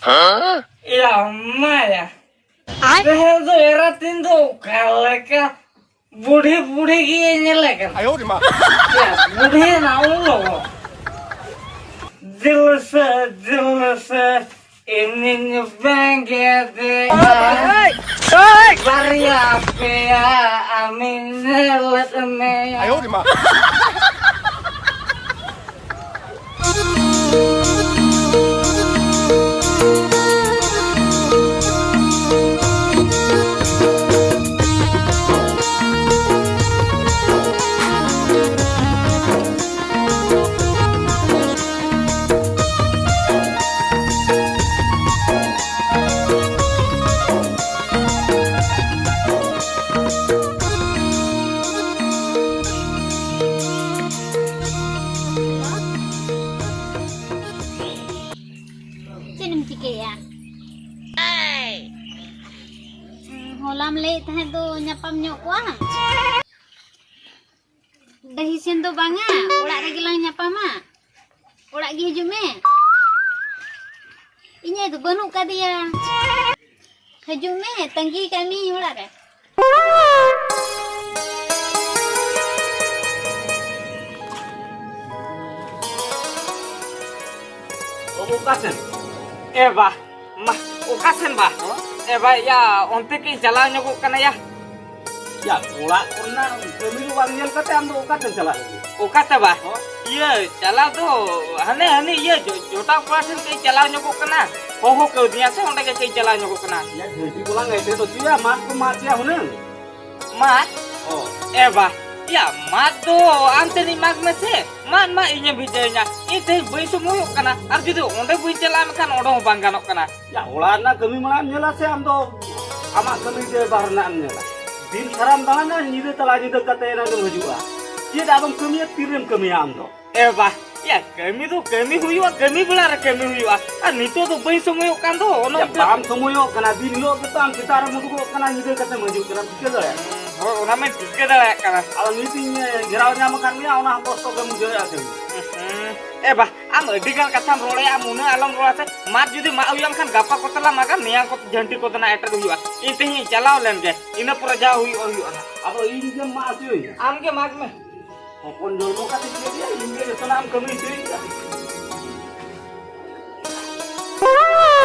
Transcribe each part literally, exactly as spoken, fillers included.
ᱮᱭᱟ ᱢᱟᱭᱟ, ᱛᱮᱦᱮᱧ ᱫᱚ ᱮᱨᱟᱛᱤᱧ ᱫᱚ ᱚᱠᱟ ᱞᱮᱠᱟ ᱵᱩᱰᱷᱤ ᱵᱩᱰᱷᱤ ᱜᱮ ᱧᱮᱞᱮ ᱠᱟᱱᱟ᱾ ᱟᱭᱳ ᱨᱮ ᱢᱟ᱾ ᱮᱭᱟ, ᱵᱩᱰᱷᱤ ᱮᱱᱟ ᱩᱱ ᱞᱚᱜᱚᱱ᱾ ᱫᱤᱞ ᱥᱮ ᱫᱤᱞ ᱥᱮ ᱤᱧᱤᱧ ᱵᱮᱸᱜᱮᱫᱮᱜᱼᱟ᱾ ᱵᱟᱨᱭᱟ ᱯᱮᱭᱟ ᱟᱢᱤᱧ ᱧᱮᱞᱮᱫ ᱢᱮᱭᱟ᱾ ᱟᱭᱳ ᱨᱮ ᱢᱟ᱾ ᱪᱮᱫ ᱮᱢ ᱪᱤᱠᱟᱹᱭᱮᱫᱼᱟ? ᱦᱚᱞᱟᱢ ᱞᱟᱹᱭᱮᱫ ᱛᱟᱦᱮᱸᱫ ᱫᱚ ᱧᱟᱯᱟᱢ ᱧᱚᱜ ᱠᱚᱜᱼᱟ᱾ ᱰᱟᱹᱦᱤ ᱥᱮᱱ ᱫᱚ ᱵᱟᱝᱟ, ᱚᱲᱟᱜ ᱨᱮᱜᱮ ᱞᱟᱝ ᱧᱟᱯᱟᱢᱟ᱾ ᱚᱲᱟᱜ ᱜᱮ ᱦᱤᱡᱩᱜ ᱢᱮ᱾ ᱤᱧ ᱟᱭᱳ ᱫᱚ ᱵᱟᱹᱱᱩᱜ ᱠᱟᱫᱮᱭᱟ᱾ ᱦᱤᱡᱩᱜ ᱢᱮ, ᱛᱟᱺᱜᱤ ᱠᱟᱜ ᱢᱤᱭᱟᱹᱧ ᱚᱲᱟᱜ ᱨᱮ᱾ ᱵᱟᱹᱵᱩ, ᱚᱠᱟ ᱥᱮᱱ? ᱮ ᱵᱟ, ᱢᱟ, ᱚᱠᱟ ᱥᱮᱱ ᱵᱟ? ᱦᱚᱸ? ᱮ ᱵᱟ, ᱭᱟ, ᱚᱱᱛᱮ ᱠᱟᱹᱡ ᱪᱟᱞᱟᱣ ᱧᱚᱜᱚᱜ ᱠᱟᱱᱟ ᱭᱟ᱾ ᱭᱟ, ᱚᱲᱟᱜ ᱠᱚᱨᱮᱱᱟᱜ ᱠᱟᱹᱢᱤ ᱠᱚ ᱵᱟᱝ ᱧᱮᱞ ᱠᱟᱛᱮ ᱟᱢ ᱫᱚ ᱚᱠᱟ ᱛᱮᱢ ᱪᱟᱞᱟᱜ ᱞᱟᱹᱜᱤᱫ? ᱚᱠᱟ ᱛᱮ ᱵᱟ? ᱦᱚᱸ? ᱤᱭᱟᱹ, ᱪᱟᱞᱟᱣ ᱫᱚ ᱦᱟᱱᱮ, ᱦᱟᱱᱮ ᱤᱭᱟᱹ, ᱡᱚ-, ᱡᱚᱴᱟᱣ ᱠᱚᱲᱟ ᱴᱷᱮᱱ ᱠᱟᱹᱡ ᱪᱟᱞᱟᱣ ᱧᱚᱜᱚᱜ ᱠᱟᱱᱟ᱾ ᱦᱚᱦᱚ ᱠᱟᱹᱣᱫᱤᱧᱟ ᱥᱮ, ᱚᱸᱰᱮ ᱜᱮ ᱠᱟᱹᱡ ᱪᱟᱞᱟᱣ ᱧᱚᱜᱚᱜ ᱠᱟᱱᱟ᱾ ᱭᱟ, ᱰᱷᱟᱹᱨᱛᱤ ᱠᱚᱞᱟᱝ ᱮᱴᱮᱫ ᱦᱚᱪᱚᱭᱟ, ᱢᱟᱫ ᱠᱚ ᱢᱟᱜ ᱜᱮᱭᱟ ᱦᱩᱱᱟᱹᱝ᱾ ᱢᱟᱫ? ᱚ᱾ ᱮ ᱵᱟ, ᱭᱟ, ᱢᱟᱫ ᱫᱚ ᱟᱢ ᱛᱮᱱᱤᱡ ᱢᱟᱜᱽ ᱢᱮᱥᱮ᱾ ᱢᱟᱫ ᱢᱟ ᱤᱧᱮᱢ ᱵᱷᱮᱡᱟᱭᱤᱧᱟ᱾ ᱤᱧ ᱛᱮᱦᱮᱧ ᱵᱟᱹᱧ ᱥᱚᱢᱚᱭᱚᱜ ᱠᱟᱱᱟ᱾ ᱟᱨ ᱡᱩᱫᱤ ᱚᱸᱰᱮ ᱵᱟᱹᱧ ᱪᱟᱞᱟᱜᱼᱟ, ᱢᱮᱱᱠᱷᱟᱱ ᱚᱸᱰᱮ ᱦᱚᱸ ᱵᱟᱝ ᱜᱟᱱᱚᱜ ᱠᱟᱱᱟ᱾ ᱭᱟ, ᱚᱲᱟᱜ ᱨᱮᱱᱟᱜ ᱠᱟᱹᱢᱤ ᱢᱟᱲᱟᱝ ᱮᱢ ᱧᱮᱞᱟ ᱥᱮ ᱟᱢ ᱫᱚ ᱟᱢᱟᱜ ᱠᱟᱹᱢᱤ ᱜᱮ ᱵᱟᱦᱨᱮ ᱨᱮᱱᱟᱜ ᱮᱢ ᱧᱮᱞᱟ? ᱫᱤᱱ ᱥᱟᱨᱟᱢ ᱫᱟᱬᱟᱱᱟ, ᱧᱤᱫᱟᱹ ᱛᱟᱞᱟ ᱧᱤᱫᱟᱹ ᱠᱟᱛᱮ ᱮᱱᱟᱝ ᱮᱢ ᱦᱤᱡᱩᱜᱼᱟ᱾ ᱪᱮᱫ ᱟᱫᱚᱢ ᱠᱟᱹᱢᱤᱭᱟ, ᱛᱤᱨᱮᱢ ᱠᱟᱹᱢᱤᱭᱟ ᱟᱢ ᱫᱚ? ᱮ ᱵᱟ, ᱭᱟ, ᱠᱟᱹᱢᱤ ᱫᱚ ᱠᱟᱹᱢᱤ ᱦᱩᱭᱩᱜᱼᱟ, ᱠᱟᱹᱢᱤ ᱵᱮᱲᱟ ᱨᱮ ᱠᱟᱹᱢᱤ ᱦᱩᱭᱩᱜᱼᱟ᱾ ᱟᱨ ᱱᱤᱛᱚᱜ ᱫᱚ ᱵᱟᱹᱧ ᱥᱚᱢᱚᱭᱚᱜ ᱠᱟᱱ ᱫᱚ, ᱚᱱᱟ ᱭᱟ, ᱠᱟᱹᱢᱤ ᱵᱟᱢ ᱥᱚᱢᱚᱭᱚᱜ ᱠᱟᱱᱟ, ᱫᱤᱱ ᱦᱤᱞᱳᱜ ᱜᱮᱛᱚ ᱟᱢ ᱥᱮᱛᱟᱜ ᱨᱮᱢ ᱩᱰᱩᱠᱚᱜ ᱠᱟᱱᱟ, ᱧᱤᱫᱟᱹ ᱠᱟᱛᱮᱢ ᱦᱤᱡᱩᱜ ᱠᱟᱱᱟ, ᱴᱷᱤᱠᱟᱹ ᱫᱟᱲᱮᱭᱟᱜ ᱠᱟᱱᱟ᱾ ᱦᱳᱭ, ᱚᱱᱟ ᱢᱟᱧ ᱴᱷᱤᱠᱟᱹ ᱫᱟᱲᱮᱭᱟᱜ ᱠᱟᱱᱟ᱾ ᱟᱫᱚ ᱱᱤᱛ ᱤᱧ ᱜᱷᱮᱨᱟᱣ ᱧᱟᱢ ᱟᱠᱟᱫ ᱢᱮᱭᱟ, ᱚᱱᱟ ᱦᱚᱸ ᱠᱚᱥᱴᱚ ᱜᱮᱢ ᱵᱩᱡᱷᱟᱹᱣᱮᱫᱼᱟ ᱥᱮ? ᱦᱩᱸ᱾ ᱮ ᱵᱟ, ᱟᱢ ᱟᱹᱰᱤ ᱜᱟᱱ ᱠᱟᱛᱷᱟᱢ ᱨᱚᱲᱮᱫᱼᱟ, ᱟᱢ ᱩᱱᱟᱹᱜ ᱟᱞᱚᱢ ᱨᱚᱲᱟ ᱥᱮ᱾ ᱢᱟᱫ ᱡᱩᱫᱤ ᱢᱟᱜ ᱦᱩᱭᱩᱜᱼᱟ, ᱮᱱᱠᱷᱟᱱ ᱜᱟᱯᱟ ᱠᱚᱛᱮ ᱞᱟᱝ ᱢᱟᱜᱟ, ᱢᱮᱭᱟᱝ ᱠᱚᱛᱮ ᱡᱷᱟᱹᱱᱴᱤ ᱠᱚᱫᱚ ᱱᱟᱜ ᱮᱴᱮᱫ ᱦᱩᱭᱩᱜᱼᱟ᱾ ᱤᱧ ᱛᱮᱦᱮᱧ ᱪᱟᱞᱟᱣ ᱞᱮᱱ ᱜᱮ, ᱤᱱᱟᱹ ᱯᱚᱨᱮ ᱡᱟ ᱦᱩᱭᱩᱜᱼᱟ, ᱦᱩᱭᱩᱜᱼᱟ ᱱᱟᱜ᱾ ᱟᱫᱚ ᱤᱧ ᱜᱮᱢ ᱢᱟᱜ ᱦᱚᱪᱚᱭᱤᱧᱟ? ᱟᱢ ᱜᱮ ᱢᱟᱜᱽ ᱢᱮ᱾ ᱦᱚᱯᱚᱱ ᱡᱚᱱᱢᱚ ᱠᱟᱛᱮ ᱪᱮᱫ ᱭᱟ, ᱤᱧ ᱜᱮ ᱡᱚᱛᱚᱱᱟᱜ ᱮᱢ ᱠᱟᱹᱢᱤ ᱦᱚᱪᱚᱭᱤᱧ ᱠᱟᱱᱟ᱾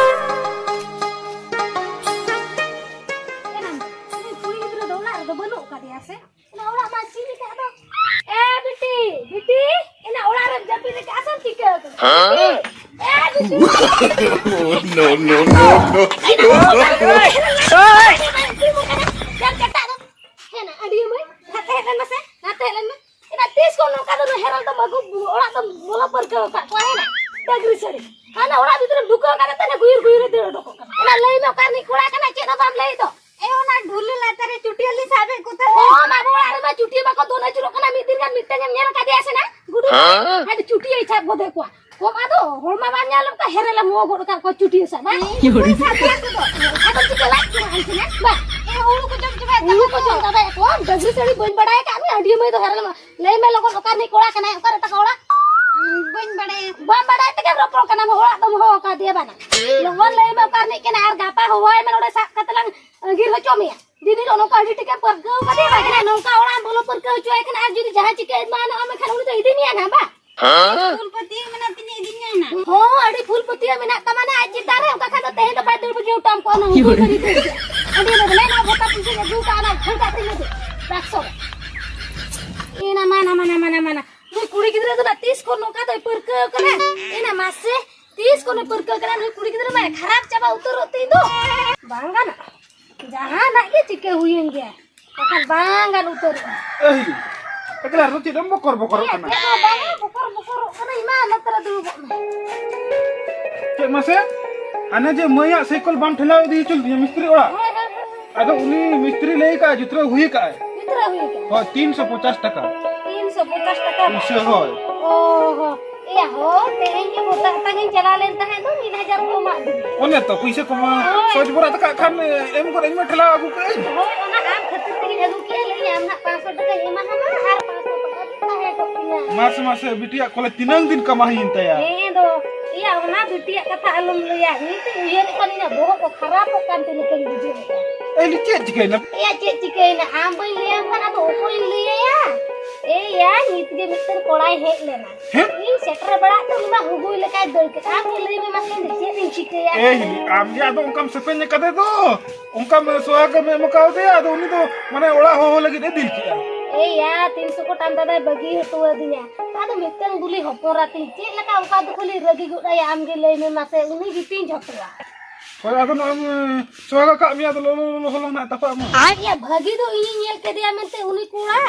ᱮᱱᱟᱱ, ᱩᱱᱤ ᱠᱩᱲᱤ ᱜᱤᱫᱽᱨᱟᱹ ᱫᱚ ᱚᱲᱟᱜ ᱨᱮᱫᱚ ᱵᱟᱹᱱᱩᱜ ᱟᱠᱟᱫᱮᱭᱟ ᱥᱮ? ᱚᱱᱟ ᱚᱲᱟᱜ ᱢᱟ ᱥᱤᱧ ᱟᱠᱟᱫ ᱫᱚ᱾ ᱮ ᱵᱤᱴᱤ, ᱵᱤᱴᱤ, ᱮᱱᱟ ᱚᱲᱟᱜ ᱨᱮᱢ ᱡᱟᱹᱯᱤᱫ ᱟᱠᱟᱫᱼᱟ ᱥᱮᱢ ᱪᱤᱠᱟᱹ ᱟᱠᱟᱱᱟ? ᱦᱮᱸ? ᱮ ᱵᱤᱴᱤ᱾ No, no, no, no, no. ᱮᱱᱟ ᱚᱲᱟᱜ ᱨᱮ ᱡᱟᱹᱯᱤᱫ ᱟᱠᱟᱫᱼᱟ᱾ ᱦᱮᱱᱟ, ᱟᱹᱰᱤ ᱢᱟᱹᱭ, ᱱᱟᱛᱮ ᱦᱮᱡ ᱞᱮᱱ ᱢᱮᱥᱮ, ᱱᱟᱛᱮ ᱦᱮᱡ ᱞᱮᱱ ᱢᱮ᱾ ᱮᱱᱟ ᱛᱤᱥ ᱠᱷᱚᱱ ᱱᱚᱝᱠᱟ ᱫᱚ ᱱᱩᱭ ᱦᱮᱨᱮᱞ ᱫᱚ ᱟᱹᱜᱩ, ᱚᱲᱟᱜ ᱫᱚ ᱵᱚᱞᱚ ᱯᱟᱹᱨᱠᱟᱹᱣ ᱟᱠᱟᱫ ᱠᱚᱣᱟ, ᱦᱮᱱᱟ? ᱰᱟᱹᱝᱨᱤ ᱥᱟᱹᱲᱤ᱾ ᱦᱟᱱᱟ ᱚᱲᱟᱜ ᱵᱷᱤᱛᱨᱤ ᱨᱮᱢ ᱰᱩᱠᱟᱹᱣ ᱟᱠᱟᱫ ᱛᱮ ᱜᱩᱭᱩᱨ ᱜᱩᱭᱩᱨ ᱮ ᱫᱟᱹᱲ ᱩᱰᱩᱠᱚᱜ ᱠᱟᱱᱟ᱾ ᱮᱱᱟ ᱞᱟᱹᱭ ᱢᱮ, ᱚᱠᱟ ᱨᱤᱱᱤᱡ ᱠᱚᱲᱟ ᱠᱟᱱᱟᱭ, ᱪᱮᱫ ᱦᱚᱸ ᱵᱟᱢ ᱞᱟᱹᱭ ᱫᱚ? ᱮ, ᱚᱱᱟ ᱰᱷᱩᱞᱟᱹ ᱞᱟᱛᱟᱨ ᱨᱮ ᱪᱩᱴᱤᱭᱟᱹ ᱞᱤᱧ ᱥᱟᱵᱮᱫ ᱠᱚ ᱛᱟᱦᱮᱸᱫ᱾ ᱚ, ᱢᱟ ᱟᱵᱚ ᱚᱲᱟᱜ ᱨᱮᱢᱟ ᱪᱩᱴᱤᱭᱟᱹ ᱢᱟᱠᱚ ᱫᱚᱱ ᱟᱹᱪᱩᱨᱚᱜ ᱠᱟᱱᱟ, ᱢᱤᱫ ᱫᱤᱱ ᱜᱟᱱ ᱢᱤᱫᱴᱟᱝ ᱮᱢ ᱧᱮᱞ ᱟᱠᱟᱫᱮᱭᱟ ᱥᱮ ᱱᱟ? ᱜᱩᱰᱩ ᱫᱚ᱾ ᱦᱮᱸ? ᱟᱹᱰᱤ ᱪᱩᱴᱤᱭᱟᱹᱭ ᱥᱟᱵ ᱜᱚᱫᱮ ᱠᱚᱣᱟ᱾ ᱠᱚᱢ ᱟᱫᱚ ᱦᱚᱲᱢᱟ ᱵᱟᱝ ᱧᱮᱞ ᱞᱮᱱ ᱠᱷᱟᱱ ᱦᱮᱨᱮᱞ ᱮᱢ ᱦᱚᱦᱚ ᱜᱚᱫ ᱟᱠᱟᱫ ᱠᱚᱣᱟ ᱪᱩᱴᱤᱭᱟᱹ ᱥᱟᱵ, ᱦᱮᱸ? ᱤᱭᱩ᱾ ᱥᱟᱵ ᱠᱚᱣᱟ ᱠᱚ ᱫᱚ᱾ ᱟᱫᱚ ᱪᱤᱠᱟᱹ ᱞᱟᱡ ᱠᱚ ᱟᱱ ᱠᱟᱱᱟ? ᱵᱟ, ᱮ, ᱦᱩᱲᱩ ᱠᱚ ᱡᱚᱢ ᱪᱟᱵᱟᱭᱮᱫ ᱛᱟᱠᱚᱣᱟ᱾ ᱦᱩᱲᱩ ᱠᱚ ᱡᱚᱢ ᱪᱟᱵᱟᱭᱮᱫ ᱠᱚᱣᱟ᱾ ᱰᱟᱹᱝᱨᱤ ᱥᱟᱹᱲᱤ ᱵᱟᱹᱧ ᱵᱟᱲᱟᱭ ᱟᱠᱟᱫ ᱢᱮ, ᱟᱹᱰᱤ ᱢᱟᱹᱭ ᱫᱚ ᱦᱮᱨᱮᱞ ᱢᱟ᱾ ᱞᱟᱹᱭ ᱢᱮ ᱞᱚᱜᱚᱱ, ᱚᱠᱟ ᱨᱤᱱᱤᱡ ᱠᱚᱲᱟ ᱠᱟᱱᱟᱭ, ᱚᱠᱟ ᱨᱮ ᱛᱟᱠᱚ ᱚᱲᱟᱜ? ᱵᱟᱹᱧ ᱵᱟᱲᱟᱭᱟ᱾ ᱵᱟᱢ ᱵᱟᱲᱟᱭ ᱛᱮᱜᱮᱢ ᱨᱚᱯᱚᱲ ᱠᱟᱱᱟ, ᱚᱲᱟᱜ ᱫᱚᱢ ᱦᱚᱦᱚ ᱟᱠᱟᱫᱮᱭᱟ ᱵᱟᱝᱟ? ᱞᱚᱜᱚᱱ ᱞᱟᱹᱭ ᱢᱮ ᱚᱠᱟ ᱨᱤᱱᱤᱡ ᱠᱟᱱᱟᱭ, ᱟᱨ ᱜᱟᱯᱟ ᱦᱚᱦᱚᱭ ᱢᱮ, ᱱᱚᱰᱮ ᱥᱟᱵ ᱠᱟᱛᱮ ᱞᱟᱝ ᱟᱹᱜᱤᱨ ᱦᱚᱪᱚ ᱢᱮᱭᱟ᱾ ᱫᱤᱫᱤ ᱫᱚ ᱱᱚᱝᱠᱟ ᱟᱹᱰᱤ ᱴᱷᱤᱠᱮ ᱯᱟᱹᱨᱠᱟᱹᱣ ᱠᱟᱫᱮᱭᱟ ᱵᱟᱝᱟ? ᱱᱚᱝᱠᱟ ᱚᱲᱟᱜ ᱮᱢ ᱵᱚᱞᱚ ᱯᱟᱹᱨᱠᱟᱹᱣ ᱦᱚᱪᱚᱭ ᱠᱷᱟᱱ, ᱟᱨ ᱡᱩᱫᱤ ᱡᱟᱦᱟᱸ ᱪᱤᱠᱟᱹ ᱮᱢᱟᱱᱚᱜᱼᱟ, ᱢᱮᱱᱠᱷᱟᱱ ᱩᱱᱤ ᱫᱚ ᱤᱫᱤ ᱢᱮᱭᱟ ᱱᱟᱦᱟᱜ, ᱵᱟ? ᱯᱷᱩᱞ ᱯᱟᱹᱛᱭᱟᱹᱣ ᱢᱮᱱᱟᱜ ᱛᱤᱧᱟᱹ, ᱤᱫᱤᱧᱟᱭ ᱱᱟᱦᱟᱜ᱾ ᱦᱚᱸ, ᱟᱹᱰᱤ ᱯᱷᱩᱞ ᱯᱟᱹᱛᱭᱟᱹᱣ ᱢᱮᱱᱟᱜ ᱛᱟᱢᱟ ᱱᱟᱦᱟᱜ ᱟᱡ ᱪᱮᱛᱟᱱ ᱨᱮ, ᱚᱱᱠᱟ ᱠᱷᱟᱱ ᱫᱚ ᱛᱮᱦᱮᱧ ᱫᱚ ᱵᱟᱭ ᱫᱟᱹᱲ ᱵᱟᱹᱜᱤ ᱦᱚᱴᱚᱣᱟᱢ ᱠᱚᱜᱼᱟ, ᱚᱱᱟ ᱦᱩᱫᱩᱲ ᱫᱟᱨᱮ ᱫᱟᱹᱲ ᱜᱮ᱾ ᱟᱹᱰᱤ ᱨᱮ ᱵᱚᱞᱮ ᱱᱚᱣᱟ ᱵᱷᱚᱛᱟ ᱯᱩᱭᱥᱟᱹᱧ ᱟᱹᱜᱩ ᱠᱟᱜᱼᱟ, ᱚᱱᱟ ᱠᱷᱟᱹᱲ ᱠᱟᱜ ᱛᱤᱧ ᱩᱫᱩᱜ ᱵᱟᱠᱥᱚ ᱨᱮ᱾ ᱮ ᱱᱟ ᱢᱟ, ᱱᱟ ᱢᱟ, ᱱᱟ ᱢᱟ, ᱱᱟ ᱢᱟ, ᱱᱟ᱾ ᱱᱩᱭ ᱠᱩᱲᱤ ᱜᱤᱫᱽᱨᱟᱹ ᱫᱚ ᱱᱟᱜ ᱛᱤᱥ ᱠᱷᱚᱱ ᱱᱚᱝᱠᱟ ᱫᱚᱭ ᱯᱟᱹᱨᱠᱟᱹᱣ ᱠᱟᱱᱟ? ᱮ ᱱᱟ ᱢᱟᱥᱮ, ᱛᱤᱥ ᱠᱷᱚᱱᱮ ᱯᱟᱹᱨᱠᱟᱹᱣ ᱠᱟᱱᱟ? ᱱᱩᱭ ᱠᱩᱲᱤ ᱜᱤᱫᱽᱨᱟᱹ ᱢᱟ ᱠᱷᱟᱨᱟᱯ ᱪᱟᱵᱟ ᱩᱛᱟᱹᱨᱚᱜ ᱛᱤᱧ ᱫᱚ᱾ ᱵᱟᱝ ᱜᱟᱱᱚᱜᱼᱟ, ᱡᱟᱦᱟᱱᱟᱜ ᱜᱮ ᱪᱤᱠᱟᱹ ᱦᱩᱭᱮᱱ ᱜᱮᱭᱟ, ᱵᱟᱠᱷᱟᱱ ᱵᱟᱝ ᱜᱟᱱ ᱩᱛᱟᱹᱨᱚᱜᱼᱟ᱾ ᱮᱭ, ᱮᱠᱞᱟ ᱨᱮᱫᱚ ᱪᱮᱫ ᱮᱢ ᱵᱚᱠᱚᱨ ᱵᱚᱠᱚᱨᱚᱜ ᱠᱟᱱᱟ? ᱪᱮᱫ ᱦᱚᱸ ᱵᱟᱝᱟ, ᱵᱚᱠᱚᱨ ᱵᱚᱠᱚᱨᱚᱜ ᱠᱟᱹᱱᱟᱹᱧ, ᱢᱟ ᱱᱚᱛᱮ ᱨᱮ ᱫᱩᱲᱩᱵᱚᱜ ᱢᱮ᱾ ᱪᱮᱫ ᱢᱟᱥᱮ? ᱦᱟᱱᱮ ᱡᱮ ᱢᱟᱹᱭᱟᱜ ᱥᱟᱭᱠᱮᱞ ᱵᱟᱢ ᱴᱷᱮᱞᱟᱣ ᱤᱫᱤ ᱦᱚᱪᱚ ᱞᱮᱫᱤᱧᱟ ᱢᱤᱥᱛᱨᱤ ᱚᱲᱟᱜ? ᱦᱳᱭ, ᱦᱳᱭ, ᱦᱳᱭ᱾ ᱟᱫᱚ ᱩᱱᱤ ᱢᱤᱥᱛᱨᱤ ᱞᱟᱹᱭ ᱠᱟᱜᱼᱟ, ᱡᱩᱛᱨᱟᱹᱣ ᱦᱩᱭ ᱠᱟᱜᱼᱟ᱾ ᱡᱩᱛᱨᱟᱹᱣ ᱦᱩᱭ ᱠᱟᱜᱼᱟ᱾ ᱦᱳᱭ, ᱛᱤᱱᱥᱚ ᱯᱚᱪᱟᱥ ᱴᱟᱠᱟ᱾ ᱛᱤᱱᱥᱚ ᱯᱚᱪᱟᱥ ᱴᱟᱠᱟ? ᱯᱩᱭᱥᱟᱹ, ᱦᱳᱭ᱾ ᱚ ᱦᱚ᱾ ᱮᱭᱟ ᱦᱳ, ᱛᱮᱦᱮᱧ ᱜᱮ ᱵᱚᱛᱟ ᱦᱟᱛᱟᱝ ᱤᱧ ᱪᱟᱞᱟᱣ ᱞᱮᱱ ᱛᱟᱦᱮᱸᱫ ᱫᱚ, ᱢᱤᱫ ᱦᱟᱡᱟᱨ ᱠᱚ ᱮᱢᱟᱜ ᱫᱤᱧᱟ᱾ ᱚᱱᱮ ᱛᱚ, ᱯᱩᱭᱥᱟᱹ ᱠᱚᱢᱟ ᱦᱳᱭ᱾ ᱥᱚᱡᱽ ᱵᱚᱨᱟ ᱛᱟᱠᱟᱜ ᱠᱷᱟᱱ, ᱮᱢ ᱜᱚᱫ ᱟᱹᱧ ᱢᱮ, ᱴᱷᱮᱞᱟᱣ ᱟᱹᱜᱩ ᱠᱟᱜ ᱟᱹᱧ᱾ ᱦᱳᱭ, ᱚᱱᱟ ᱟᱢ ᱠᱷᱟᱹᱛᱤᱨ ᱛᱮᱜᱮᱧ ᱟᱹᱜᱩ ᱠᱮᱫ᱾ ᱟᱢ ᱦᱟᱸᱜ ᱯᱟᱸᱪᱥᱚ ᱴᱟᱠᱟᱧ ᱮᱢᱟᱢᱟ ᱟᱨ ᱯᱟᱸᱪᱥᱚ ᱴᱟᱠᱟ ᱫᱚ ᱛᱟᱦᱮᱸ ᱠᱚᱜ ᱛᱤᱧᱟ᱾ ᱢᱟᱥᱮ, ᱢᱟᱥᱮ, ᱵᱤᱴᱤᱭᱟᱜ ᱠᱚᱞᱮ ᱛᱤᱱᱟᱹᱝ ᱫᱤᱱ ᱠᱟᱢᱟᱣ ᱦᱩᱭᱮᱱ ᱛᱟᱭᱟ? ᱦᱮᱸ ᱫᱚ, ᱮᱭᱟ, ᱚᱱᱟ ᱵᱤᱴᱤᱭᱟᱜ ᱠᱟᱛᱷᱟ ᱟᱞᱚᱢ ᱞᱟᱹᱭᱟ᱾ ᱱᱤᱛ ᱤᱧ ᱩᱭᱦᱟᱹᱨᱮᱫ ᱠᱷᱟᱱ ᱤᱧᱟᱹᱜ ᱵᱚᱦᱚᱜ ᱠᱚ ᱠᱷᱟᱨᱟᱯᱚᱜ ᱠᱟᱱ ᱛᱤᱧ ᱞᱮᱠᱟᱧ ᱵᱩᱡᱷᱟᱹᱣ ᱮᱫᱟ᱾ ᱮ, ᱪᱮᱫ ᱪᱤᱠᱟᱹᱭᱮᱱᱟ? ᱮᱭᱟ, ᱪᱮᱫ ᱪᱤᱠᱟᱹᱭᱮᱱᱟ? ᱟᱢ ᱵᱟᱹᱧ ᱞᱟᱹᱭᱟᱢ ᱠᱷᱟᱱ ᱟᱫᱚ ᱚᱠᱚᱭᱤᱧ ᱞᱟᱹᱭᱟᱭᱟ? ᱮᱭᱟ, ᱱᱤᱛ ᱜᱮ ᱢᱤᱫᱴᱮᱱ ᱠᱚᱲᱟᱭ ᱦᱮᱡ ᱞᱮᱱᱟ᱾ ᱦᱮᱸ? ᱤᱧ ᱥᱮᱴᱮᱨ ᱵᱟᱲᱟᱜ ᱛᱮ ᱩᱱᱤ ᱢᱟ ᱦᱩᱜᱩᱭ ᱞᱮᱠᱟᱭ ᱫᱟᱹᱲ ᱠᱮᱫ᱾ ᱟᱢ ᱜᱮ ᱞᱟᱹᱭ ᱢᱮ ᱢᱟᱥᱮ, ᱤᱧ ᱫᱚ ᱪᱮᱫ ᱤᱧ ᱪᱤᱠᱟᱹᱭᱟ? ᱮ ᱦᱤᱞᱤ, ᱟᱢ ᱜᱮ ᱟᱫᱚ ᱚᱱᱠᱟᱢ ᱥᱮᱯᱮᱧ ᱟᱠᱟᱫᱮ ᱫᱚ, ᱚᱱᱠᱟᱢ ᱥᱚᱦᱟᱜᱮᱢ ᱮᱢ ᱟᱠᱟᱣᱟᱫᱮᱭᱟ, ᱟᱫᱚ ᱩᱱᱤ ᱫᱚ ᱢᱟᱱᱮ ᱚᱲᱟᱜ ᱦᱚᱦᱚ ᱞᱟᱹᱜᱤᱫ ᱮ ᱫᱤᱞ ᱠᱮᱜᱼᱟ᱾ ᱮᱭᱟ, ᱛᱤᱱ ᱥᱚᱠᱚᱴ ᱟᱢ ᱫᱟᱫᱟᱭ ᱵᱟᱹᱜᱤ ᱦᱚᱴᱚ ᱟᱹᱫᱤᱧᱟ᱾ ᱟᱫᱚ ᱢᱤᱫᱴᱟᱝ ᱵᱩᱞᱤ ᱦᱚᱯᱚᱱ ᱨᱟ ᱛᱤᱧ, ᱪᱮᱫ ᱞᱮᱠᱟ ᱚᱱᱠᱟ ᱫᱚᱠᱚ ᱞᱤᱧ ᱨᱟᱹᱜᱤ ᱜᱚᱫ ᱟᱭᱟ? ᱟᱢ ᱜᱮ ᱞᱟᱹᱭ ᱢᱮ ᱢᱟᱥᱮ, ᱩᱱᱤ ᱜᱮᱛᱤᱧ ᱡᱷᱚᱛᱚᱣᱟ᱾ ᱦᱳᱭ, ᱟᱫᱚ ᱱᱚᱜᱼᱚᱭ ᱥᱚᱦᱟᱜ ᱟᱠᱟᱫ ᱢᱮᱭᱟ, ᱟᱫᱚ ᱞᱚᱞᱚ ᱞᱚᱞᱚ ᱦᱚᱞᱚᱝ ᱱᱟᱜ ᱛᱟᱯᱟᱜ ᱢᱟ᱾ ᱮᱭᱟ, ᱵᱷᱟᱹᱜᱤ ᱫᱚ ᱤᱧᱤᱧ ᱧᱮᱞ ᱠᱮᱫᱮᱭᱟ ᱢᱮᱱᱛᱮ ᱩᱱᱤ ᱠᱚᱲᱟ,